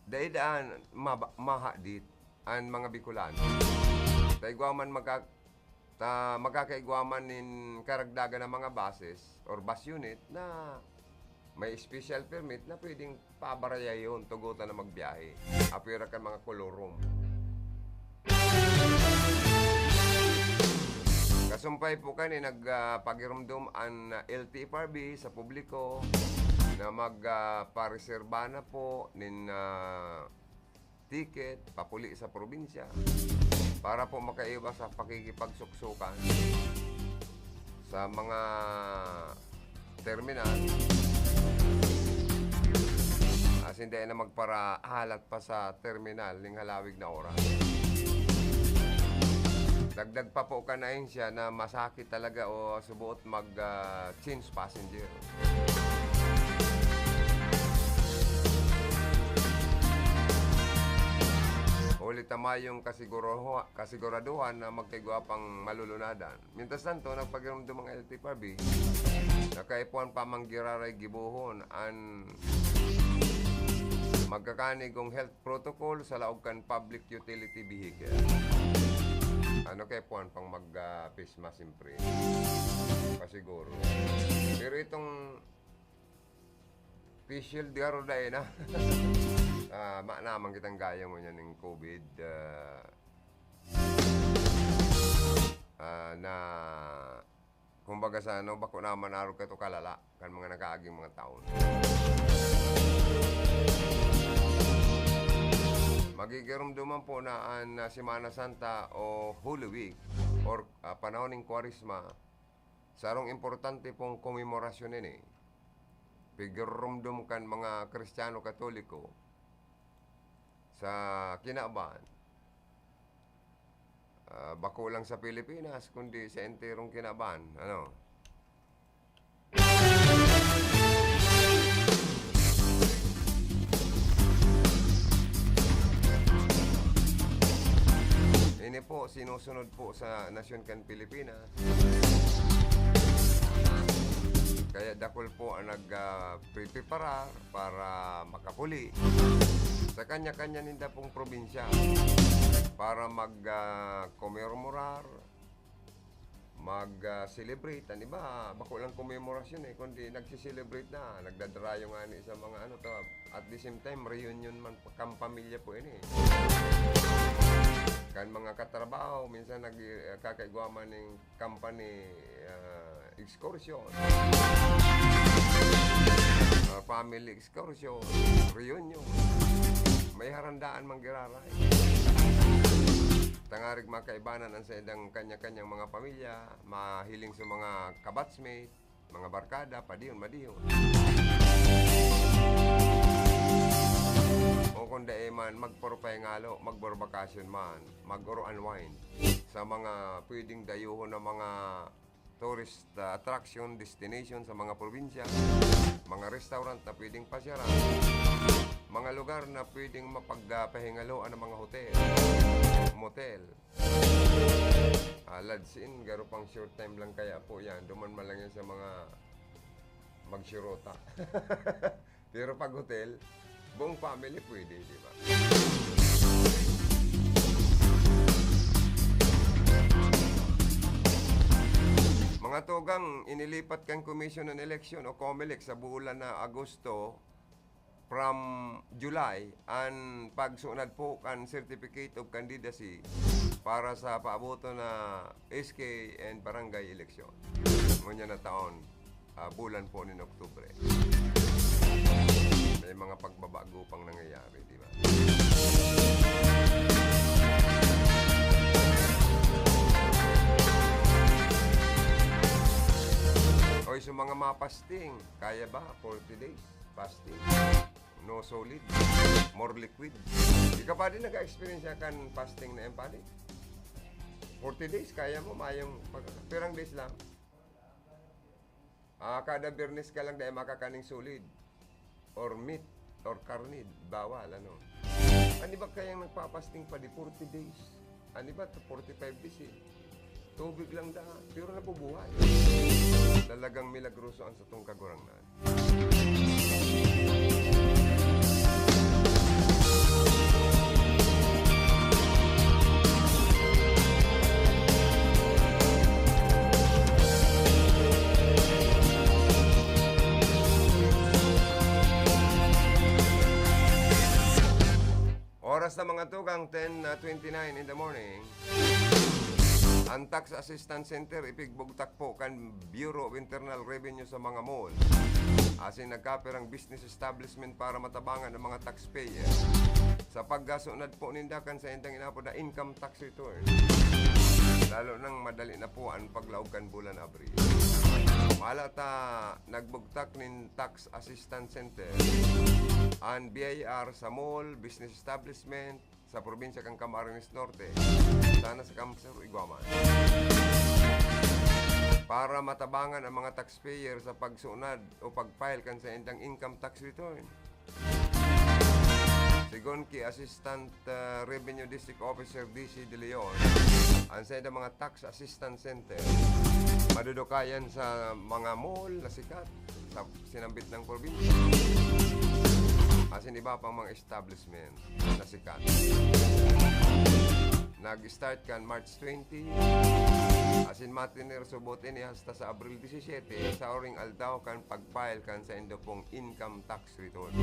Dai daan maba-, mahadit an mga Bicolano. Ta igwa man magka-, ta magkakaigwa man nin karagdagan na mga buses or bus unit na may special permit na pwedeng pabarayahon, tugotan na magbiyahe. Apwera kan mga kolorum. Kasumpay po kani, nag, ah, pagirumdom an, ah, L T F R B sa publiko na mag, ah, pareserba na po nin, ah, ticket papuli sa probinsya para po makaiwas sa pakikipagsuksukan sa mga terminal. Asin dai na magparahalat pa sa terminal ning halawig na oras. Dagdag pa po kan ahensya na masakit talaga o suboot mag, ah, change passenger. Huli ta mayong kasiguro-, kasiguraduhan na magkaigwa pang malulunadan. Mientras tanto, nagpagirumdom ang L T F R B na kaipuhan pa manggiraray gibohon an magkakanigong health protocol sa laog kan public utility vehicle. Ano kaipuhan pang mag, ah, face mask, siyempre? Pasiguro. Pero itong face shield, di aro dai na. Ah, ma-, naman kitang gayo ngunyan ning COVID, ah, ah, na, kumbaga sa ano, bako naman arog kato kalala kan mga nakaaging mga taon. Magigirumduman po na an, ah, Semana Santa o Holy Week or, ah, panahon ning Kwaresma, sarong importante pong komemorasyon ini. Pigirumdom kan mga Kristiyano Katoliko sa kinaban. Ah, bako lang sa Pilipinas, kundi sa enterong kinaban. Ano? Ini po, sinusunod po sa nasyon kan Pilipinas. Kaya dakul po ang nag, ah, preparar para makapuli sa kanya-kanya ninda pong probinsya para mag, ah, komemorar, mag, ah, celebrate. An iba, bako lang komemorasyon eh, kundi nagse-celebrate na, nagdadarayo ngani sa mga ano to, at the same time, reunion man pa, kan pamilya po ini. Kan mga katrabaho, minsan nag-, ah, kakaigwa man ning company, ah, excursion, ah, family excursion, reunion. May harandaan manggiraray. Tangarig makaibanan ang sa idang kanya-kanyang mga pamilya, mahiling sa mga kabatchmate, mga barkada, padihon, madihon. O kung dai man, magpurupay ngalo, magburbakasyon man, mag-uro unwind sa mga pwedeng dayuhon na mga tourist, ah, attraction, destination sa mga probinsya, mga restaurant na pwedeng pasyaran, mga lugar na pwedeng mapagpahingaloan ng mga hotel, motel, ah, lodge inn, garo pang short time lang kaya po yan. Duman man lang yan sa mga magshirota. Pero pag hotel, buong family pwede, di ba? Mga tugang, inilipat kan Commission on Election o COMELEC sa bulan na Agosto from July an pagsunad po kan Certificate of Candidacy para sa paaboton na S K and barangay election. Ngunyan na taon, ah, bulan po nin Oktubre. May mga pagbabago pang nangyayari, di ba? Oy, so mga mapasting, kaya ba? Forty days fasting. No solid. More liquid. Ika pa din nag-experience kan fasting na yan, padi? Forty days, kaya mo, mayong pag-, pirang days lang? Ah, kada Biyernes ka lang dahil makakaning solid. Or meat, or karne, bawal, ano. An iba kayang nagpapasting pa di forty days. An iba, forty-five days eh. Tubig lang daan, pero nabubuhay. Talagang milagroso ang satong Kagurangnan. Oras na, mga tugang, ten twenty-nine in the morning. An Tax Assistance Center ipigbugtak po kan Bureau of Internal Revenue sa mga mall asin nagkapirang business establishment para matabangan ang mga taxpayer sa pagkasunod po ninda kan saindang inapod na income tax return, lalo nang madali na po an paglaog kan bulan Abril. Maala ta nagbugtak nin Tax Assistance Center an B I R sa mall, business establishment, sa probinsya kan Camarines Norte, sana sa Camp Sur, igwa man. Para matabangan ang mga taxpayer sa pagsunad o pag-file kan saindang income tax return. Sigon ki Assistant, ah, Revenue District Officer D C De Leon, ang saindang mga tax assistance center madudukayan sa mga mall na sikat sa sinambit ng probinsya, asin iba pang mga establishment na sikat. Nag-start kan March twenty, asin matener subot ini hasta sa Abril disisiete, sa uring aldaw kan pag-file kan saindo pong income tax return.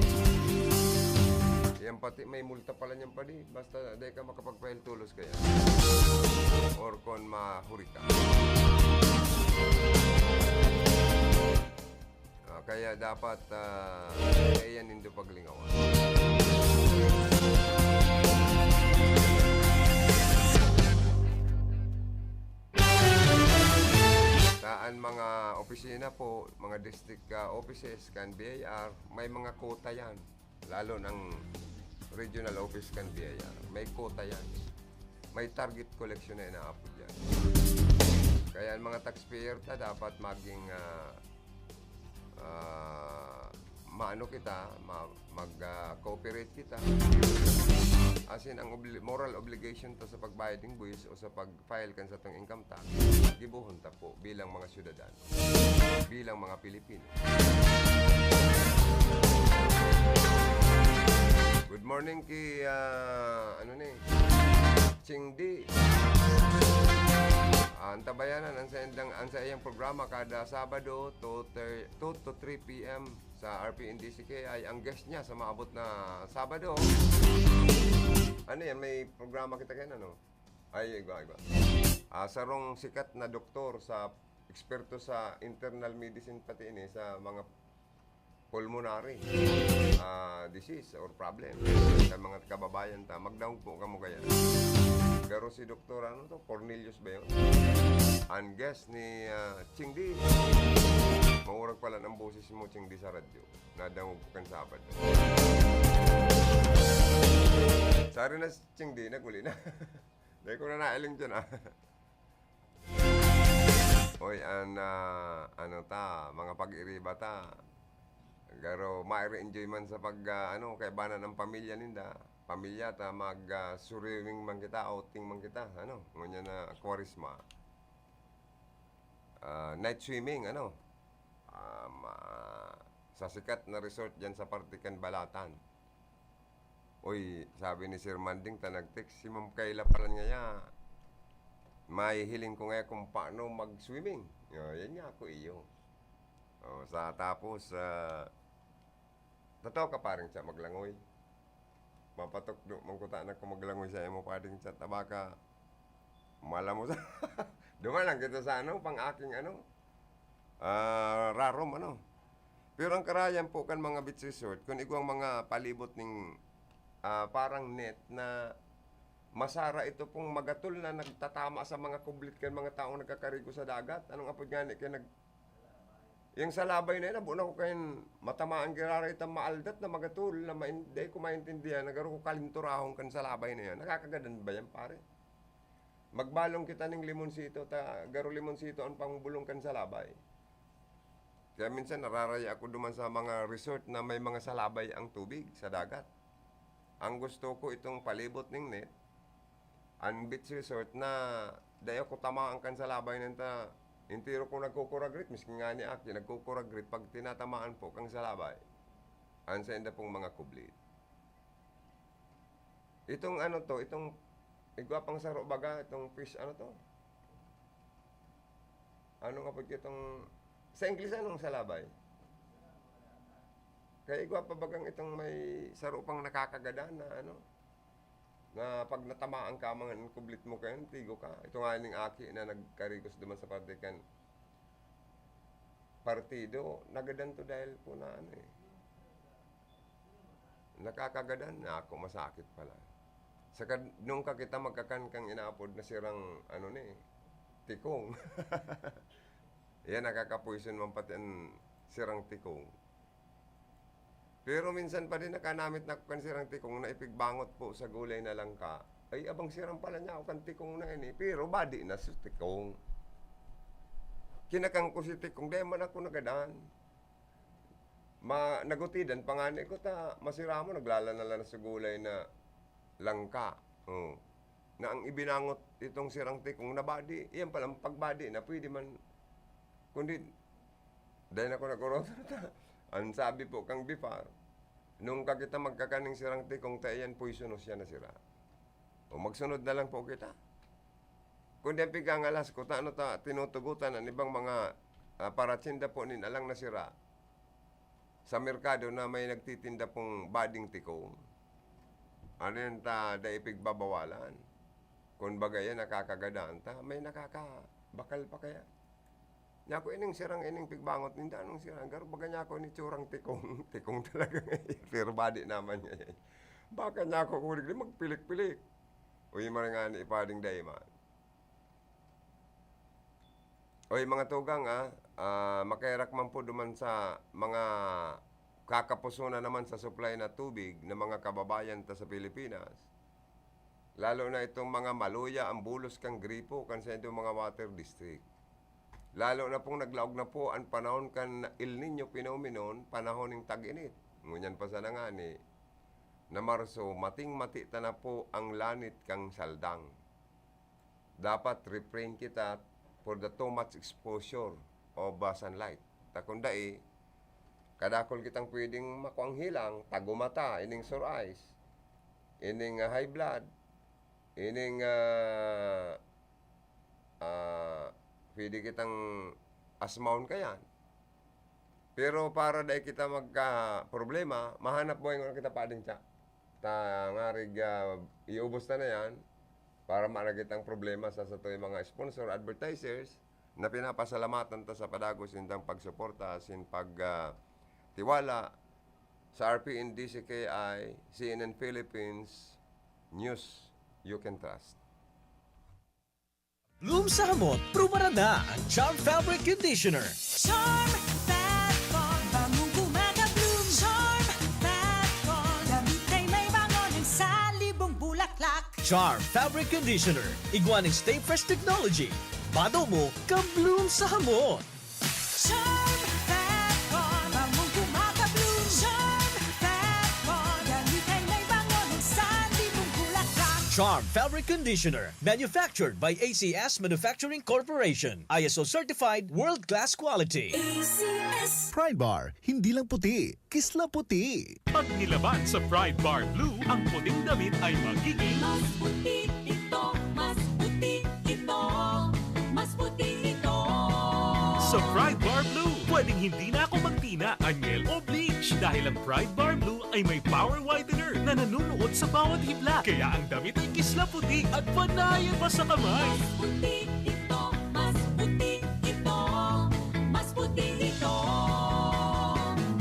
Yan pati, may multa pala niyan padi, basta di ka makapag-file tolos kaya. Or kon mahuri ka. Ah, kaya dapat, ah, kaya nindo paglingawan. Sa an mga opisina po, mga district, ah, offices kan B I R, may mga quota yan. Lalo ng regional office kan B I R, may quota yan. May target collection na inaapod yan. Kaya ang mga taxpayer ta dapat maging, ah, ah, maano kita, ma-, mag, ah, cooperate kita. As in, ang obli-, moral obligation ta sa pagbayad ng buwis o sa pag-file kan satong income tax, gibohon ta po bilang mga syudadano, bilang mga Pilipino. Good morning ki, ah, ano ni, Ching D. Ah, antabayanan ang sa, ang sa iyang programa kada Sabado, two thir-, two to three P M sa R P N D C K I. Ang guest niya sa maabot na Sabado. Ano yan? May programa kita kayo, ano? Ay, igwa, igwa. Ah, sarong sikat na doktor sa, eksperto sa internal medicine pati ini sa mga pulmonary, ah, disease or problem sa mga kababayan ta. Magdangog po kamo kaya. Pero si Doktor ano to, Cornelius ba yun? Ang guest ni, ah, Ching D. Maurag pala ng boses mo, Ching D, sa radyo. Nadangog ko kan Sabado. Sari na si Ching D, naguli na. Dahil ko na nailing dyan, ah. Oy, an, ah, ano ta, mga pag-iriba ta. Garo, maire-enjoy man sa pag, ah, ano, kaibanan ang pamilya ninda. Pamilya ta, mag, ah, swimming man kita, outing man kita, ano, ngunyan na Kwaresma. Ah, night swimming, ano. Ah, ma-, sa sikat na resort dyan sa parte kan Balatan. Uy, sabi ni Sir Manding ta nag-text, si Ma'am Kayla pala ngaya, mahihiling ko ngaya kung paano mag-swimming. Oh, yan nga ako iyo. Oh, sa tapos, ah, totoo ka, paring siya maglangoy. Mapatukdo man ko ta na kung maglangoy sa imo, paring siya. Tabaka, mala mo sa, duman lang kita sa ano, pang aking ano, ah, rarom, ano. Pero ang karayan po kan mga beach resort, kung igwang mga palibot ning, ah, parang net na masara ito pong magatol na nagtatama sa mga kublit kan mga taong nagkakarigo sa dagat. Anong apod nga ni kaya nag-, yung salabay na yun, abo na ko kayo matamaan giraray ta maaldat na magatol na main-, dahil ko maintindihan, nagaro ko kalinturahon kan salabay na yan. Nakakagadan ba yan, pare? Magbalong kita ning limonsito, ta, garo limonsito ang pangubulong kan salabay. Kaya minsan nararaya ako duman sa mga resort na may mga salabay ang tubig sa dagat. Ang gusto ko itong palibot ning net, ang beach resort na dai ako tamaan kan salabay nanta, entero ko nagkukuragrit, miskin nga ni Aki, nagkukuragrit pag tinatamaan po kang salabay. Ang sa inda pong mga kublit. Itong ano to, itong igwa pang saro baga, itong fish, ano to? Ano nga po itong, sa Ingles, anong salabay? Kaya igwa pa bagang itong may saro pang nakakagadan na ano, na pag natamaan ka, mga kublit mo kayo, tigo ka. Ito nga ning aki na nagkarigos duman sa parte kan partido, nagadan to dahil po na ano eh. Nakakagadan na ako, masakit pala. Saka nung ka kita magkakan kang inaapod na sirang, ano ni, tikong. Yan, nakakapuison man pati ang sirang tikong. Pero minsan pa din nakanamit na kan sirang tikong na ipigbangot po sa gulay na langka. Ay, abang siram pala niya ako kan tikong na ini. Pero badi na sa tikong. Kinakang ko si tikong, dahil man ako nagadan. Ma, nagutidan pa nga ni ko ta, masira mo, naglalanalan na sa gulay na langka. Oh. Na ang ibinangot itong sirang tikong na badi, iyan palang pagbadi na pwede man. Kundi, dahil ako nag-orot ta, ang sabi po kang Bifar, nung ka kita magkakaning sirang tikong ta iyan, poisonous yan na sira. O magsunod na lang po kita. Kundi ang pigangalas ko, ta, ano ta, tinutugutan ang ibang mga, ah, paratsinda po nin alang na sira sa merkado na may nagtitinda pong bading tikong. Ano yan ta, dai pigbabawalan. Kung baga yan, nakakagadaan ta, may nakakabakal pa kaya. Niya ako ining sirang ining pigbangot ninda, anong sirang? Garo baga niya ako ni tsurang tikong, tikong talaga ngayon. Pero badi naman niya yan. Baka niya ako kurig magpilik-pilik. Uy, marangani ipading daiman. Oy, mga tugang, ah, ah, makaherak man po duman sa mga kakapusonan naman sa supply na tubig na mga kababayan ta sa Pilipinas, lalo na itong mga maluya ang bulos kan gripo kan sa itong mga water district. Lalo na pong naglaog na po ang panahon kan El Niño phenomenon, panahon ng tag-init. Ngunyan pa sana ngani, na Marso, mating-mati ta na po ang lanit kan saldang. Dapat refrain kita for the too much exposure of, uh, sunlight. Ta kung dai, kadakul kitang pwedeng makuang hilang, tagumata, ining sore eyes, ining, uh, high blood, ining, uh, uh, pwede kitang asmahon kayan. Pero para dai kita magka-problema, mahanap buhay ngona kita pading tiya. Ta ngarig, ah, iubos ta na yan para maanagit ang problema sa satong mga sponsor, advertisers, na pinapasalamatan ta sa padagos nindang pagsuporta, sin pag, ah, tiwala sa R P N D C K I, C N N Philippines, News You Can Trust. Bloom sa hamot, prubaran na ang Charm Fabric Conditioner. Charm Fat Bar, bangong kumaga-bloom. Charm Fat Bar, damit ay may bango ng salibong bulaklak. Charm Fabric Conditioner, igwa ning Stay Fresh Technology. Bado mo, ka-bloom sa hamot. Charm Fat Bar, bangong kumaga-bloom. Charm Fat Bar, damit ay may bango ng salibong bulaklak. Charm Fabric Conditioner. Manufactured by A C S Manufacturing Corporation. I S O certified, world-class quality. A C S. Pride Bar, hindi lang puti, kislaputi. Pag nilaban sa Pride Bar Blue, ang puting damit ay magiging mas puti ito, mas puti ito, mas puti ito. Sa Pride Bar Blue, pwedeng hindi na ako magtina, anyel o bleach dahil ang Pride Bar Blue ay may power whitener na nanunuot sa bawat hibla. Kaya ang damit ay kisla puti at panayan pa sa kamay. Mas puti ito, mas puti ito, mas puti ito.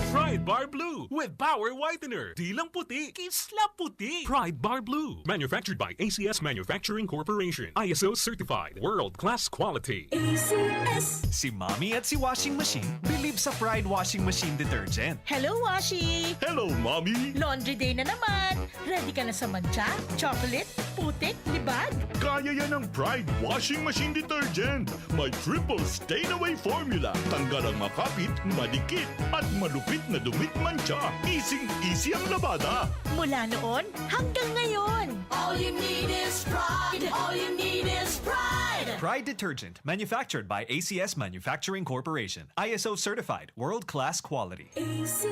Pride Bar Blue with Power Whitener. Di lang puti, kisla puti. Pride Bar Blue. Manufactured by A C S Manufacturing Corporation. I S O certified. World class quality. A C S. Si Mommy at si Washing Machine bilib sa Pride Washing Machine Detergent. Hello, Washi! Hello, Mommy! Laundry day na naman! Ready ka na sa mantsa, chocolate, putik, libag? Kaya yan ng Pride Washing Machine Detergent! May triple stain away formula. Tanggal ang makapit, madikit, at malupit na dumit mantsa. Easy-easy ang labada. Mula noon hanggang ngayon. All you need is pride. All you need is pride. Pride detergent, manufactured by A C S Manufacturing Corporation. I S O certified, world-class quality. A C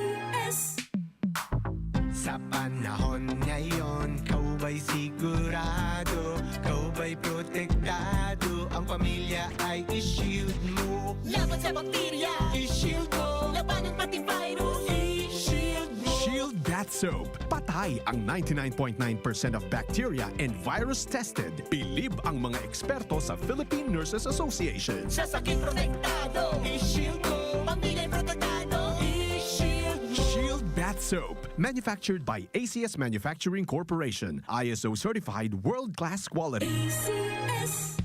S. Sa panahon ngayon, ikaw ba'y sigurado? Ikaw ba'y protektado? Ang pamilya ay i-shield mo. Laban sa bakterya, i-shield mo. Labanan pati virus, i-shield mo. Shield Bath Soap. Patay ang ninety-nine point nine percent of bacteria and virus tested. Bilib ang mga eksperto sa Philippine Nurses Association. Sa sakit protektado, i-shield mo. Pamilya protektado, i-shield mo. Shield Bath Soap. Manufactured by A C S Manufacturing Corporation, I S O certified world-class quality. A C S.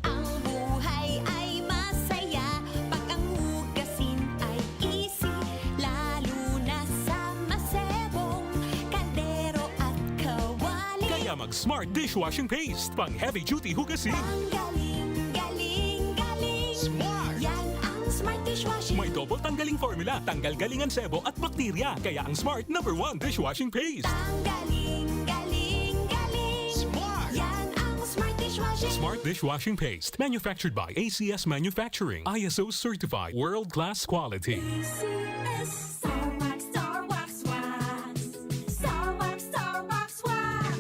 Ang buhay ay masaya pag ang hugasin ay easy, lalo na sa Smart dishwashing paste, pang heavy duty hugasin. Ang galing, galing, galing. Smart! Yan ang Smart dishwashing. May double tanggaling formula, tanggal galing ang sebo at bakterya. Kaya ang Smart number one dishwashing paste. Ang galing, galing, galing. Smart! Yan ang Smart dishwashing. Smart dishwashing paste, manufactured by A C S Manufacturing, I S O certified, world-class quality. A C S. Star Wax, Star Wax Wax. Star Wax, Star Wax Wax.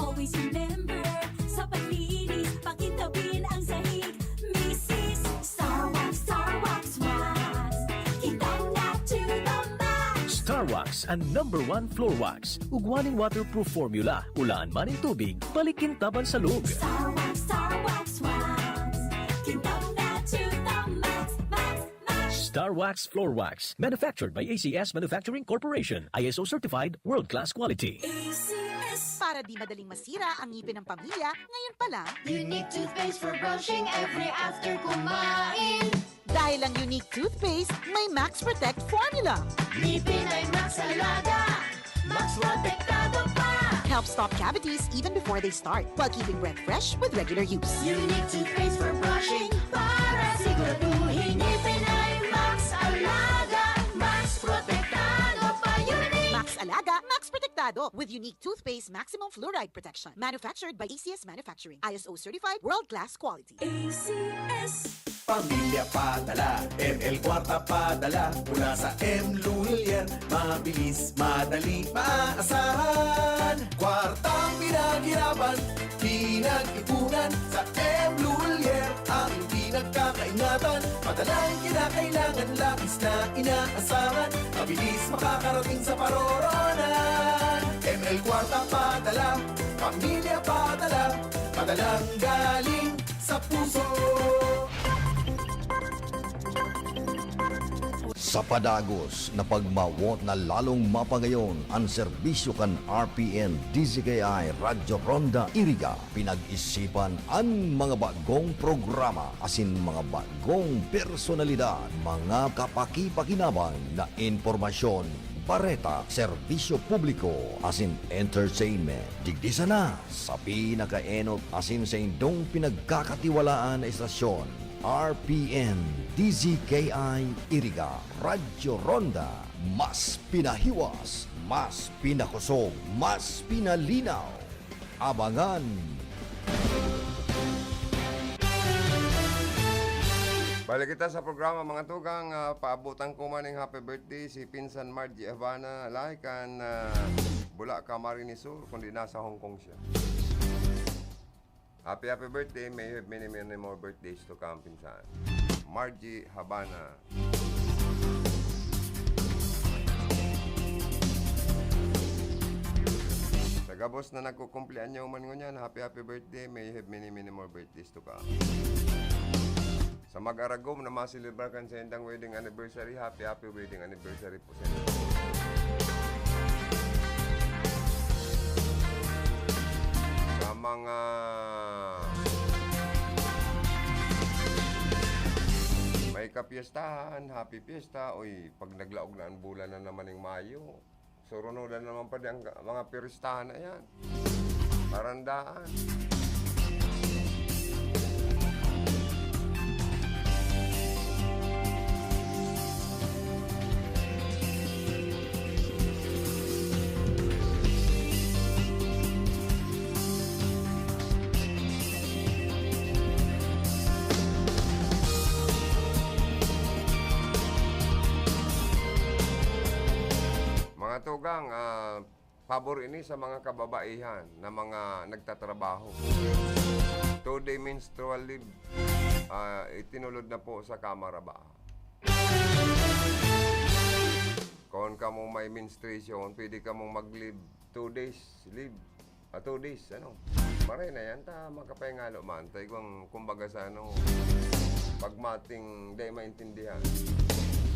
Always remember, sa paglinis, pakintabin ang sahig. Misis, Star Wax, Star Wax Wax. Kita na to the max. Star Wax, ang number one floor wax. Ugwa nin waterproof formula, ulaan man nin tubig, balik kintaban sa loob. Star Wax, Star Wax Wax. Kintab na to the max, max, max. Star Wax Floor Wax, manufactured by A C S Manufacturing Corporation, I S O certified, world-class quality. A C S. Para di madaling masira ang ngipin ng pamilya, ngayon pa lang. Unique toothpaste for brushing every after kumain. Dahil ang Unique Toothpaste may Max Protect Formula. Ngipin ay Max Alaga, Max Protektado pa. Helps stop cavities even before they start, while keeping breath fresh with regular use. Unique toothpaste for brushing para siguraduhin ngipin ay Max Alaga, Max Protektado pa. Unique. Max Alaga, Max Protektado with Unique Toothpaste Maximum Fluoride Protection. Manufactured by A C S Manufacturing. I S O certified, world-class quality. A C S. Pamilya padala, M L Kwarta padala, mula sa M Lulier. Mabilis, madali, maaasahan. Kwartang pinaghirapan, pinag-ipunan, sa M Lulier. Ang pinagkakaingatan, padalang kinakailangan, labis na inaasahan. Mabilis makakarating sa paroroonan. M L Kwarta padala, pamilya padala, padalang galing sa puso. Sa padagos na pagmawot na lalong mapangayon an serbisyo kan R P N D Z K I Radyo Ronda Iriga, pinag-isipan an mga bagong programa asin mga bagong personalidad, mga kapakipakinabang na impormasyon, bareta, serbisyo publiko asin entertainment. Digdi sana sa pinakaenot asin saindong pinagkakatiwalaan na estasyon, R P N D Z K I Iriga, Radyo Ronda, mas pinahiwas, mas pinakosog, mas pinalinaw. Abangan! Balik kita sa programa, mga tugang. Ah, paabutan ko man ning happy birthday si Pinsan Margie Habana, lahi kan, ah, Bulacan, Camarines Sur, kundi nasa Hong Kong siya. Happy, happy birthday. May you have many, many more birthdays to come, Pinsan. Margie Habana. Sa gabos na nagkukumpleanyo man ngunyan, happy, happy birthday. May you have many, many more birthdays to come. Sa mag-aragom na maselebrar kan saindang wedding anniversary, happy, happy wedding anniversary po sa inyo. Sa mga may kapiyestahan, happy fiesta. Uy, pag naglaog na ang bulan na naman ning Mayo, surunodan naman pa di ang mga piristahan na yan. Parandaan. Mga tugang, ah, pabor ini sa mga kababaihan na mga nagtatrabaho. Two-day menstrual leave, ah, itinulod na po sa Kamara ba? Kung kamo may menstruation, pwede kamong mag-leave, two days leave. Ah, two days, ano? Maray na yan, ta makapahingalo man. Ta igwang, kumbaga sa ano, pagmating, di maintindihan.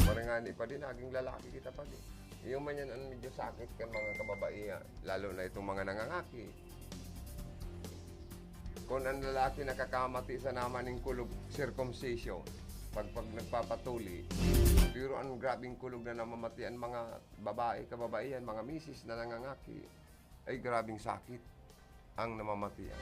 Maray nga ni pa din, naging lalaki kita pa din. Iyo man yan ang medyo sakit kan mga kababaihan, lalo na itong mga nangangaki. Kung ang lalaki nakakamati sa naman ning kulog, circumcision, pag, pag nagpapatuli, pero ang grabing kulog na namamati ang mga babae, kababaihan, mga misis na nangangaki, ay grabing sakit. ang namamatian.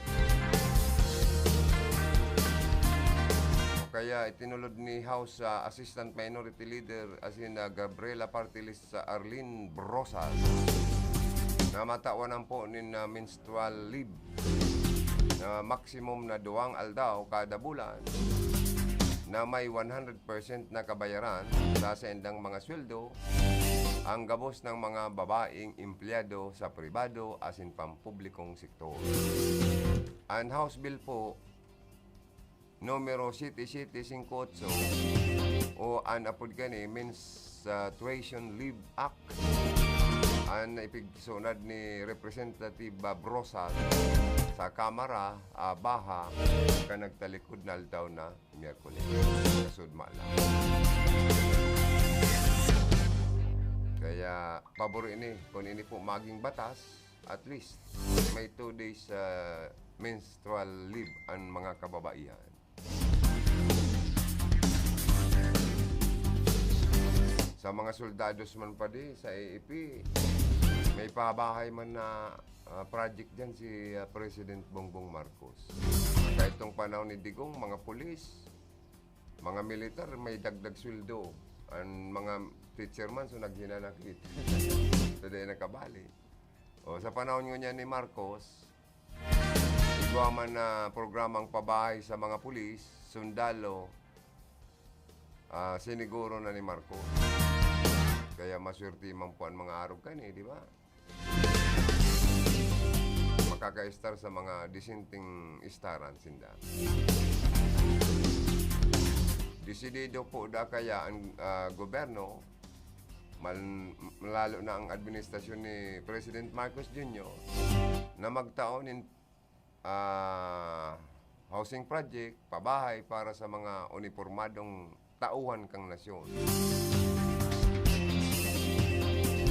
O kaya itinulod ni House, ah, Assistant Minority Leader asin, ah, Gabriela Party List sa Arlene Brosas na matawan po nin, ah, menstrual leave na maximum na duwang aldaw kada bulan na may one hundred percent na kabayaran sa saindang mga sweldo ang gabos ng mga babaeng empleyado sa pribado asin pampublikong sektor. An House Bill po, numero siyete siyete singko otso, o an apod kani Menstruation Leave Act, an ipigsunad ni Representative Bob Rosas sa Kamara, ah, Baha, kan nagtalikod na aldaw na Miyerkules. Sa sudma lang. Kaya, pabor ini. Kung ini po maging batas, at least, may two days, ah, menstrual leave ang mga kababaihan. Sa mga soldados man pa di, sa A A P, may pabahay man na, ah, project dyan si, ah, President Bongbong Marcos. Kahit tong panahon ni Digong, mga pulis, mga militar, may dagdag sweldo. Ang mga teacher man, so naghinanakit. So, di nakabali. O, sa panahon ngunyan ni Marcos, igwa man na programang pabahay sa mga pulis, sundalo, ah, siniguro na ni Marcos. Kaya maswerte man po ang mga arog kani, di ba? Makaka-star sa mga disenteng staran sinda. Desidido po da kaya ang, ah, gobyerno, mal-, lalo na ang administrasyon ni President Marcos Junior, na magtao nin, ah, housing project, pabahay para sa mga unipormadong tauhan kan nasyon.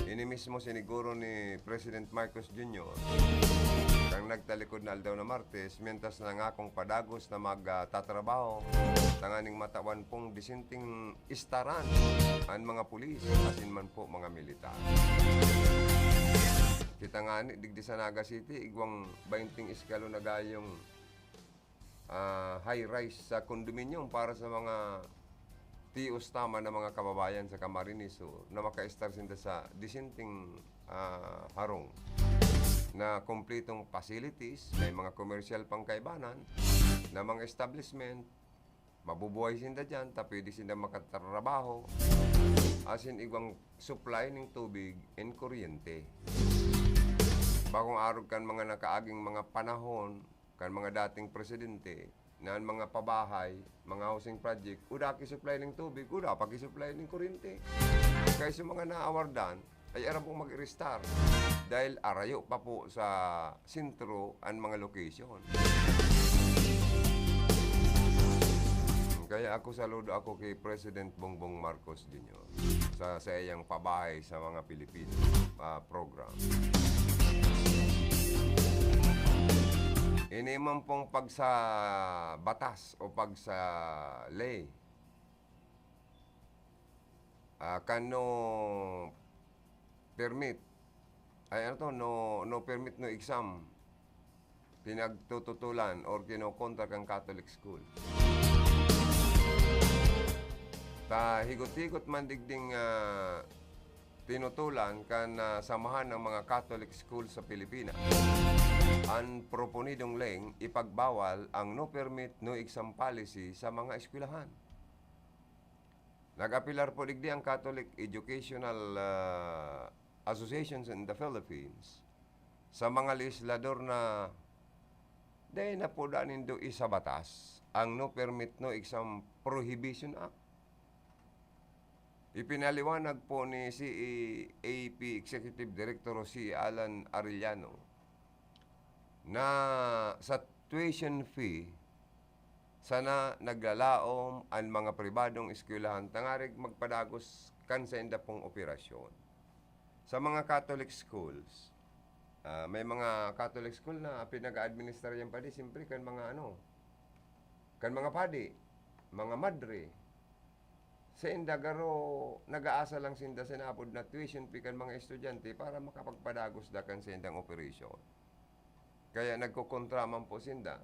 Ini mismo siniguro ni President Marcos Junior kan nagtalikod na aldaw na Martes, mientras nangakong padagos na magtatrabaho tanganing matawan pong disenteng staran an mga pulis, asin man po mga militar. Kita ngani, digdi sa Naga City, igwang baynte eskalon na gayong, ah, high-rise sa condominium para sa mga tios tama na mga kababayan sa Camarines Sur na maka-estar sinda sa disenteng, ah, harong na kompletong facilities, may mga komersyal pang kaibanan na mga establishment, mabubuhay sinda diyan, ta pwede sinda makatrabaho, asin igwang supply ning tubig and kuryente. Bakong arog kan mga nakaaging mga panahon, kan mga dating presidente, na an mga pabahay, mga housing project, uda ki-supply ning tubig, uda pa ki-supply ning kuryente. Kaya sa mga naawardan, ay aram kong mag-restart dahil arayo pa po sa sentro an mga location. Kaya ako, saludo ako kay President Bongbong Marcos Junior sa saiyang pabahay sa mga Pilipino, ah, program. Ini man pong pagsa batas o pagsa ley, ah, kan no permit, ay, ano to, no, no permit, no exam, pinagtututulan or kinokontra kan Catholic school. Ta higot-higot man digding, ah, tinutulan kan, ah, samahan ng mga Catholic school sa Pilipinas an proponidong leng ipagbawal ang no permit, no exam policy sa mga eskwelahan. Nag-apelar po digdi ang Catholic Educational, ah, Associations in the Philippines sa mga legislador na dai na po da nindo isabatas ang no permit, no exam Prohibition Act. Ipinaliwanag po ni C E A P Executive Director o C E Alan Arellano na sa tuition fee, sana naglalaom an mga pribadong eskwelahan tangarig magpadagos kan sainda pong operasyon. Sa mga Catholic schools, ah, may mga Catholic school na pinag-aadministrar yan padi, siyempre, kan mga ano, kan mga padi, mga madre. Sainda garo nag-aasa lang sinda sa naapod na tuition fee kan mga estudyante para makapagpadagos da kan saindang operasyon. Kaya nagkokontra man po sinda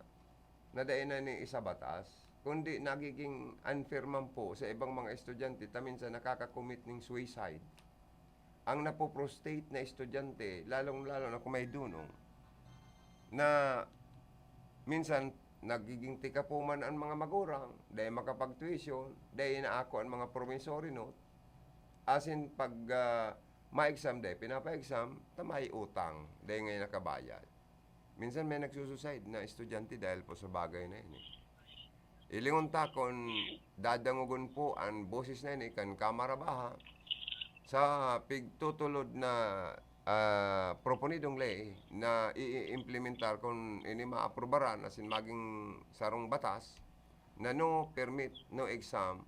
na dai na ni isa batas, kundi nagiging unfair man po sa ibang mga estudyante ta minsan nakaka-commit ning suicide ang napoprostate na estudyante, lalong-lalo na kung may dunong, na minsan nagiging tikapo man an mga magurang, dai makapag-tuition, dai inaako an mga promissory note, asin pag, ah, ma-exam, dai pinapa-exam, ta may utang, dai ngaya nakabayad. Minsan may nagsusuicide na estudyante dahil po sa bagay na yan, eh. Ilingon ta kun dadangogon po an boses na ini kan Kamara Baha sa pigtutulod na, ah, proponidong ley na i-implementar kun ini maaprubaran asin maging sarong batas na no permit, no exam,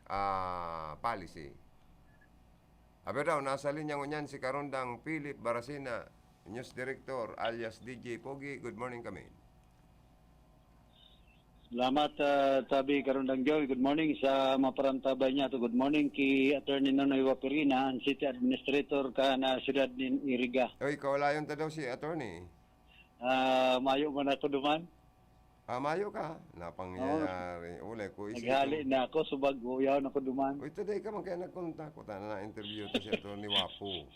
ah, policy. Abi daw, nasa linya ngunyan si Karondang Philip Baracena, News Director alias D J Pogi. Good morning kami. Salamat, ah, tabi Karondang Joy. Good morning sa maparantabay niya. Good morning ki Attorney Nonoy Wapirina, ang City Administrator kan, ah, siyudad nin Iriga. Oy, kawalayon ta daw si Attorney. Ah, mayo man ako duman. Ah, mayo ka? Napangyayari. Oo. Ulay ko, isip Naghali ko. na ako, subag uyaw na ako duman. Uy, today ka man kaya nagkontak ko. Tana na interview to si Attorney Wapo.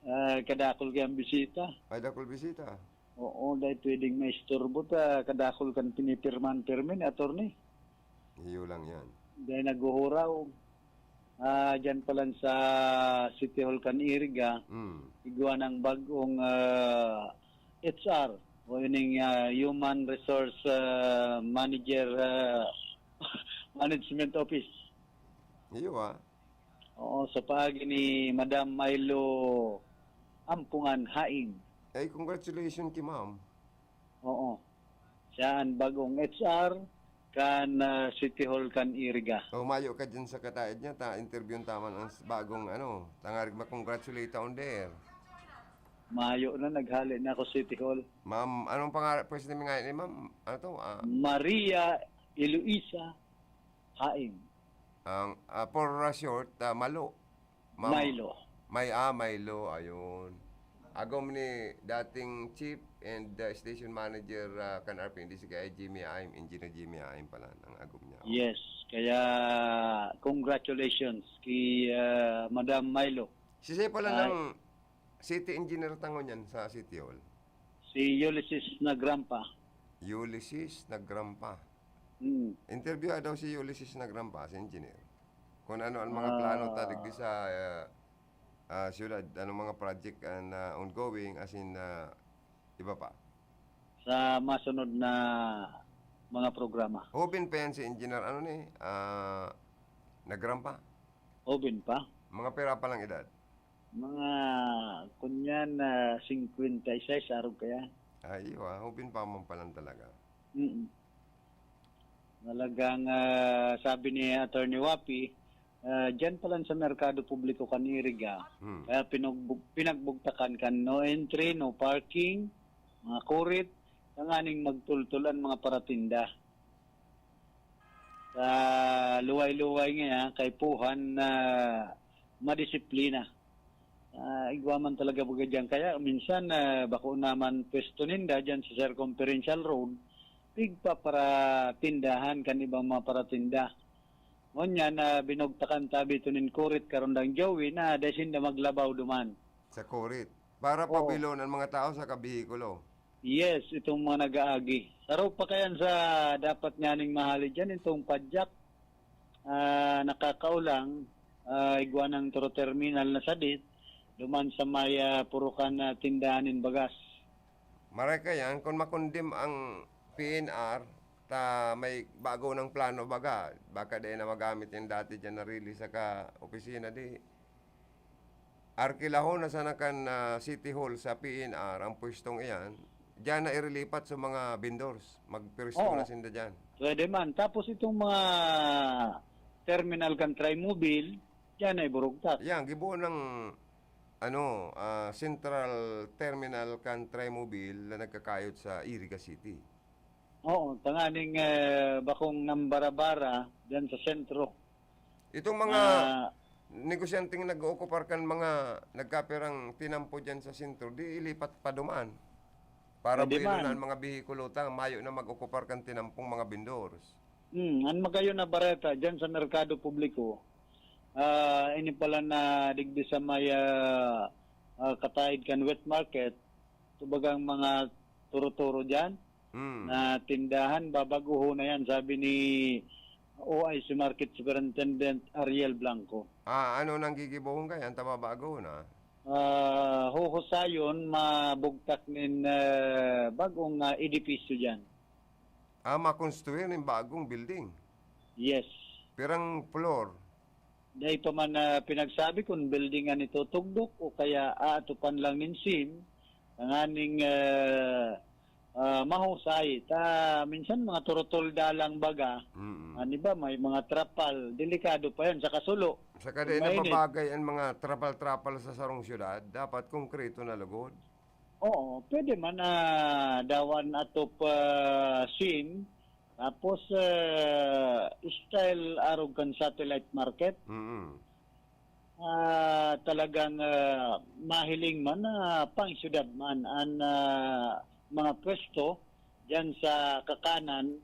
Ah, kadakol kayang bisita. Ay, dakol bisita. Oo, dahil pwedeng maisturbo ta, kadakol kan pinipirman-pirmi ni attorney. Iyo lang yan. Dahil naghuhuraw. Ah, dyan pa lang sa City Hall kan Iriga, Mm. igwa ng bagong, ah, H R o ining, ah, Human Resource, ah, Manager, ah, Management Office. Iyo, ah. Oo, sa paagi ni Madam Milo Ampungan Haing. Ay, congratulations ki ma'am. Oo. Siya ang bagong H R kan, ah, City Hall kan Iriga. Oh, mayo ka dyan sa kataid niya, ta interview taman ang s-, bagong ano, tangarig ma-congratulate on there. Mayo na, naghali na ako City Hall. Ma'am, anong pangalan, pwede namin ngayon ni ma'am? Ano to? Ah, Maria Eloisa Haing. Ang, ah, for, ah, short, ah, Malo. Ma'am, Milo. May, ah, Milo, ayun. Agom ni dating chief and, ah, station manager, ah, kan R P N D C kay Jimmy Aim, Engineer Jimmy Aim pala ang agom niya. Yes, kaya congratulations kay, ah, Madam Milo. Siya pala Ay. ng city engineer tango niyan sa City Hall. Si Ulysses Nagrampa. Ulysses Nagrampa. Mm. Interview daw si Ulysses Nagrampa, si engineer. Kung ano ang mga Ah. plano ta digdi sa, ah, ah, siyudad, anong mga project ang, ah, ongoing, as in, ah, iba pa. Sa masunod na mga programa. Hoben pa yan si Engineer, ano ni, ah, Nagrampa? Hoben pa. Mga pira pa lang edad? Mga, kunyan na singkwenta y seis, arog kaya. Ay, iyo, ah, hoben pa man pa lang talaga. Mm. Talagang, ah, sabi ni Attorney Wapi, ah, diyan pa lang sa merkado publiko kan Iriga, Hmm. kaya pinugbug-, pinagbugtakan kan no entry, no parking, mga kurit, tanganing magtultol ang mga paratinda. Sa luway-luway ngaya, kaipuhan na madisiplina. Ah, igwa man talaga baga diyan. Kaya minsan, ah, bako naman pwesto ninda diyan sa Circumferential Road, pigpaparatindahan kan ibang mga paratinda. Ngunyan na binugtakan tabi ito nin kurit, Karondang Joey, na dai sinda maglabaw duman. Sa kurit. Para Oo. pabilon ang mga tao sa kabihikulo. Yes, itong mga nag-aagi. Saro pa kayan sa dapat niyaning mahali diyan, itong padyak, ah, nakakaulang, ah, igwa ng Turo Terminal na sadit, duman sa may, ah, purukan na tindahan nin bagas. Maray kayan, kung makundim ang P N R, ta may bago ng plano baga, baka di na magamit yung dati dyan na release sa ka-opisina, di arkilahon na sana kan, ah, City Hall sa P N R ang pwestong iyan. Diyan na irilipat sa mga vendors. Magpwesto Oo. na sinda diyan. Pwede man. Tapos itong mga terminal kan Trimobile, diyan na iburugtak. Yan, gibuo ng, ano, ah, central terminal kan Trimobile na nagkakayod sa Iriga City. Oo, tanganing, eh, bakong nambara-bara diyan sa sentro. Itong mga Ah. negosyanteng nag-ookupar kan mga nagkapirang tinampo diyan sa sentro, di ilipat pa duman. Para Pwede buwelo na man. ang mga behikulo ta, mayo na mag-okupar kan tinampong mga vendors. Hmm, an magayon na bareta diyan sa merkado publiko, ah, ini pala na digdi sa may, ah, ah, kataid kan wet market, kumbagang mga turo-turo diyan Hmm. na tindahan, babaguhon na yan, sabi ni O I C Market Superintendent Ariel Blanco. Ah, ano nang gigibohon kaya? Ang tababago na? Ah, huhusayon, mabugtak nin, ah, bagong, ah, edipisyo diyan. Ah, makonstruir ning bagong building. Yes. Pirang floor? Dai pa man, ah, pinagsabi kung building an itutugdok o kaya aatupan lang nin sim, tanganing, ah, ah, mahusay. Ta, minsan mga turutol dalang baga, Mm. ano ba, may mga trapal, delikado pa yan sa kasulo. Saka Kung di na mainit. Babagay ang mga trapal-trapal sa sarong syudad. Dapat konkreto na lugod. Oo, pwede man, ah, dawan atop, ah, sim, tapos, ah, style arog kan satellite market. Mm. Ah, talagang, ah, mahiling man na pang syudad man an, ah, mga pwesto diyan sa kakanan,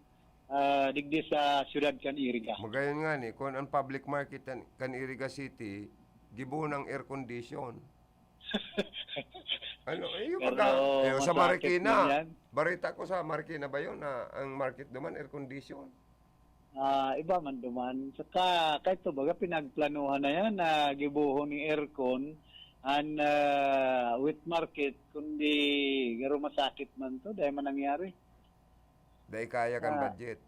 ah, digdi sa syudad kan Iriga. Magayon nga ni, kung ang public market kan, kan Iriga City, gibo ng air condition. Ano, eh, yung Pero pagka, eh, sa masakit Marikina. man yan. Barita ko sa Marikina ba yun na ang market duman air condition? Ah, iba man duman. Saka, kahit to baga, pinagplanuhan na yan na gibuhon ni aircon an, ah, wet market, kundi garo masakit man to, dahil man nangyari. Dahil kaya kan Ah. budget.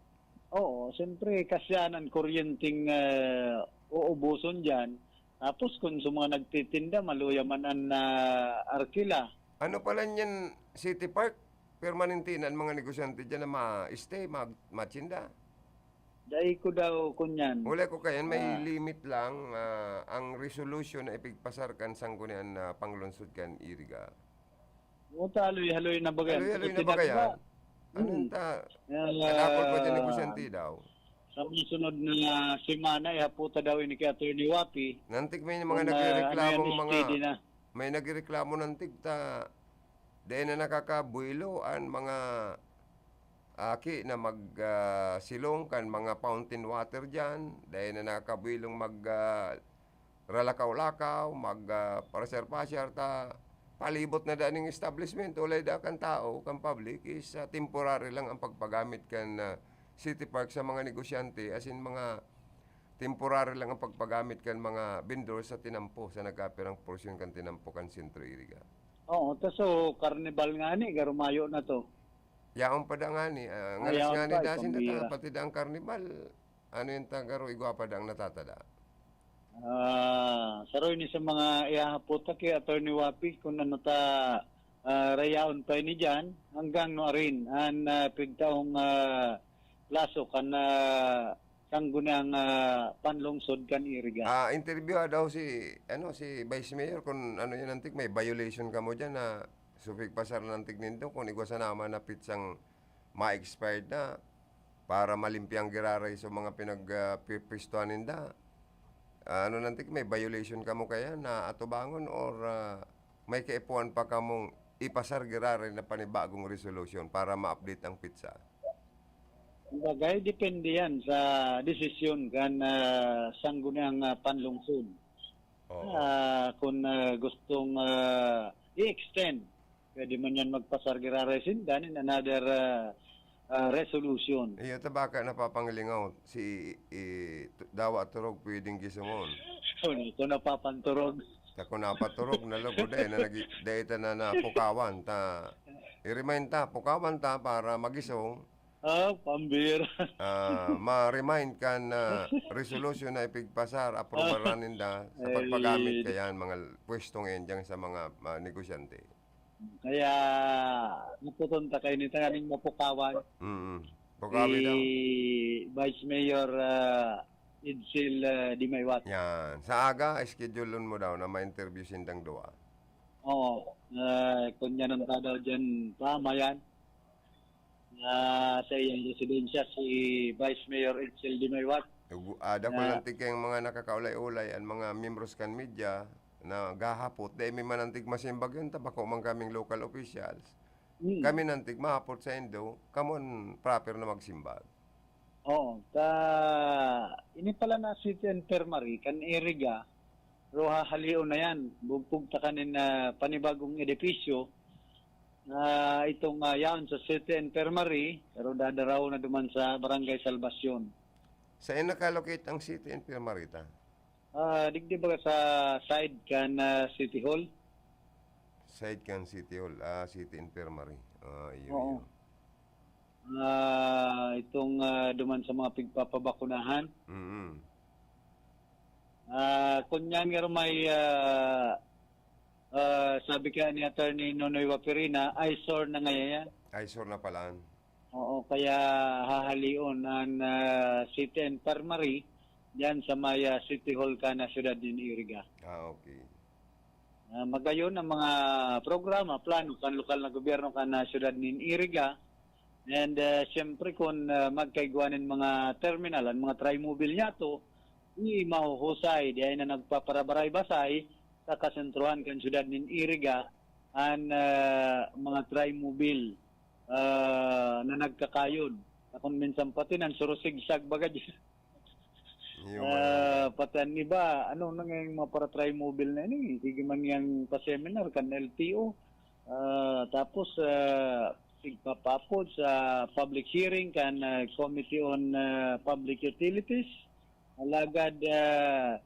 Oo, siyempre, kasyanan kuryenteng, ah, uubuson dyan. Tapos kung sa mga nagtitinda, maluya man an, ah, arkila. Ano pala niyan, City Park? Permanente na ang mga negosyante dyan na ma-stay, mag-, machinda. Dai ko daw kunyan. Wala ko kayan, may Ah. limit lang, ah, ang resolution na ipigpasar kan sanggunian na panglungsod kan Iriga. Buta, haloy-haloy na baga yan. Haloy-haloy na Kasi baga yan? tinataba. Ano Hmm. ta? Yan, Kadakol ko ah, dyan negosyante daw. Sa mga sunod na semana, ihaputa daw ini kay Attorney Wapi. Nantig may mga Kung, ah, nagrereklamo, ano yan, mga, steady na. may nagreklamo nantig ta, dahil na nakakabuelo an mga aki na mag, ah, silong kan mga fountain water dyan, dahil na nakakabuelong mag, ah, ralakaw-lakaw, mag, ah, pasyar-pasyar ta, palibot na da ning establishment, ulay da kan tao, kan public, is, ah, temporary lang ang pagpagamit kan, ah, City Park sa mga negosyante, as in mga temporary lang ang pagpagamit kan mga vendor sa tinampo, sa nagkapirang porsyon kan tinampo kan Sentro Iriga. Oo, ta so, karnibal nga ni, garumayo na to. Yaon pa da nga ni, ah, Ay, ngalas yaon nga ni pa, dasin pambira. ta, pati da ang karnibal. Ano yung tagaro, igwa pa da ang natatada? Ah, saroy ni sa mga ihahapot ta kay Attorney Wapi kung ano ta, ah, rayaon pa ini dyan, hanggang no arin, an, ah, pigtaong, ah, plaso kan, ah, sangguniang, ah, panlungsod kan Iriga. Ah, interview daw si, ano, si Vice Mayor kung ano yan, antik, may violation kamo dyan na supig pasar nantig nindo, kung igwa sana man na pitsang ma-expired na para malimpyang giraray sa mga pinag, ah, pi-, pistuhan ninda. Ah, ano nantig, may violation kamo kaya na atubangon or, ah, may kaipuhan pa kamong ipasar giraray na panibagong resolution para ma-update ang pitsa? Kumbaga, depende yan sa desisyon kan, ah, sangguniang, ah, panlungsod. Oo. Ah, kung, ah, gustong, ah, i-extend, pwede man yan magpasar giraray sinda nin another, ah, ah, resolution. Iyo, ta baka napapangilingaw si, i, tu-, dawa turog pwedeng gisongon. Kung, kung napapanturog. Ta kung napaturog na lugod eh, na nagi-, dahil ta na napukawan, ta, i-remind ta, pukawan ta para magisong. Ah, pambira. Ah, ma-remind kan, ah, resolution na ipigpasar, aprobaran ninda sa Ay. pagpagamit kayan mga pwestong endyang sa mga, ah, negosyante. Kaya naputon ta kayo ni tanganing mapukawan. Mm. Pukawi daw. Si Vice Mayor, ah, Edsel, ah, Dimaywat. Yan. Sa aga, schedule mo daw na ma-interview sindang duwa. Oo. Ah, kung yan ang ta daw dyan, tama yan. Na sa iyang residensya, si Vice Mayor Edsel Dimaywat. Ugu-, ada ko Na- lang tig kayong mga nakakaulay-ulay, ang mga miyembros kan media na gahapot, dahil may manantig masimbag yun, ta bako man kaming local officials. Hmm. Kami nantig mahapot sa indo, kamo an proper na magsimbag. Oo, ta ini pala na City Infirmary kan Iriga, pero hahalion na yan. Bugpog ta kanin na panibagong edipisyo na itong ah, yaon sa City Infirmary, pero dadaraw na duman sa Barangay Salvacion. Saan nakalocate ang City Infirmary ta? Ah, digdi baga sa side kan ah, City Hall. Side kan City Hall, ah, City Infirmary. Ah, iyo, Oo. iyo. Ah, itong ah, duman sa mga pigpapabakunahan. Mm. Ah, kunyan nga may ah, ah, sabi kaya ni Attorney Nonoy Waperina, eyesore na ngayon yan. Eyesore na palaan. Oo, kaya hahalion an ah, City Infirmary diyan sa may ah, City Hall kan ah, siyudad nin Iriga. Ah, okay. Ah, magayon ang mga programa, plano kan lokal na gobyerno kan ah, siyudad nin Iriga. And ah, siyempre kun ah, magkaigwa nin mga terminal, ang mga trimobile niyato, di mahuhusay, di ay na nagpaparabaray-basay sa kasentruhan kan siyudad nin Iriga an ah, mga trimobile ah, na nagkakayod. Kung minsan pati nan surusigsag baga dyan. Iyo, Ah, pati ang iba, ano na nga yung mga para-trimobile na ini? Sige man yang pa-seminar kan L T O. Ah, tapos ah, sigpapapod sa public hearing kan ah, Committee on ah, Public Utilities. Alagad ah,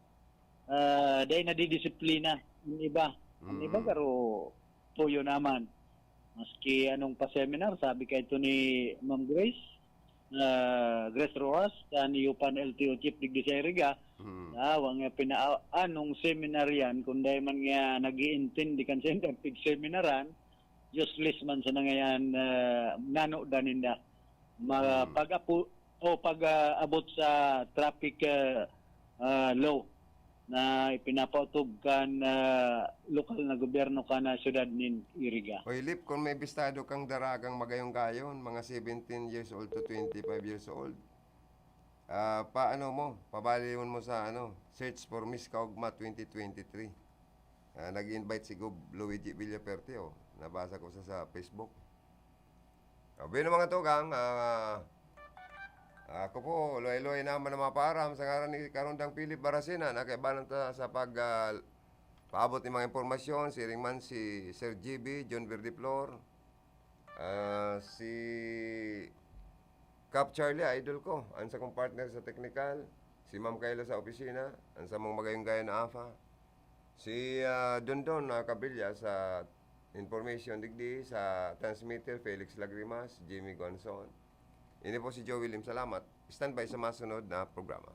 ah, dahil nadidisiplina ang iba. Ang iba Mm. garo tuyo naman. Maski anong pa-seminar, sabi kay ito ni Ma'am Grace, ah, Grace Rojas, kan Yupan L T O Chief digdi sa Iriga, Mm. ah, wa nga pina-, anong seminar yan, kung dahil man nga nag-iintindi kan sa pig-seminaran, useless man sa nangayan ah, nano daninda. Ma, Hmm. pag-apo, o pag-abot sa traffic ah, ah, law na ipinapaotob kan ah, lokal na gobyerno kan ah, siyudad nin Iriga. Oy, Lip, kung may bistado kang daragang magayong-gayon, mga seventeen years old to twenty-five years old, ah, paano mo, pabalihon mo sa ano, search for Miss Kaugma twenty twenty-three. Ah, nag-invite si Gob Luigi Villaperte, oh. Nabasa ko sa, sa Facebook. Sabi ng mga tugang, ah, ako po, luhay-luhay naman ang mga paaram sa ngaran ni Karondang Philip Baracena, na kaibanan ta sa pag, ah, paabot ng mga impormasyon, siring man si Sir G B, John Verdiflor, ah, si Cap Charlie, idol ko, ang sa kong partner sa technical, si Ma'am Kayla sa opisina, ang sa mong magayong-gayon na afa, si ah, Dondon na Cabrilla sa information digdi, sa transmitter, Felix Lagrimas, Jimmy Gonzon. Ini po si Joey Lim. Salamat. Standby sa masunod na programa.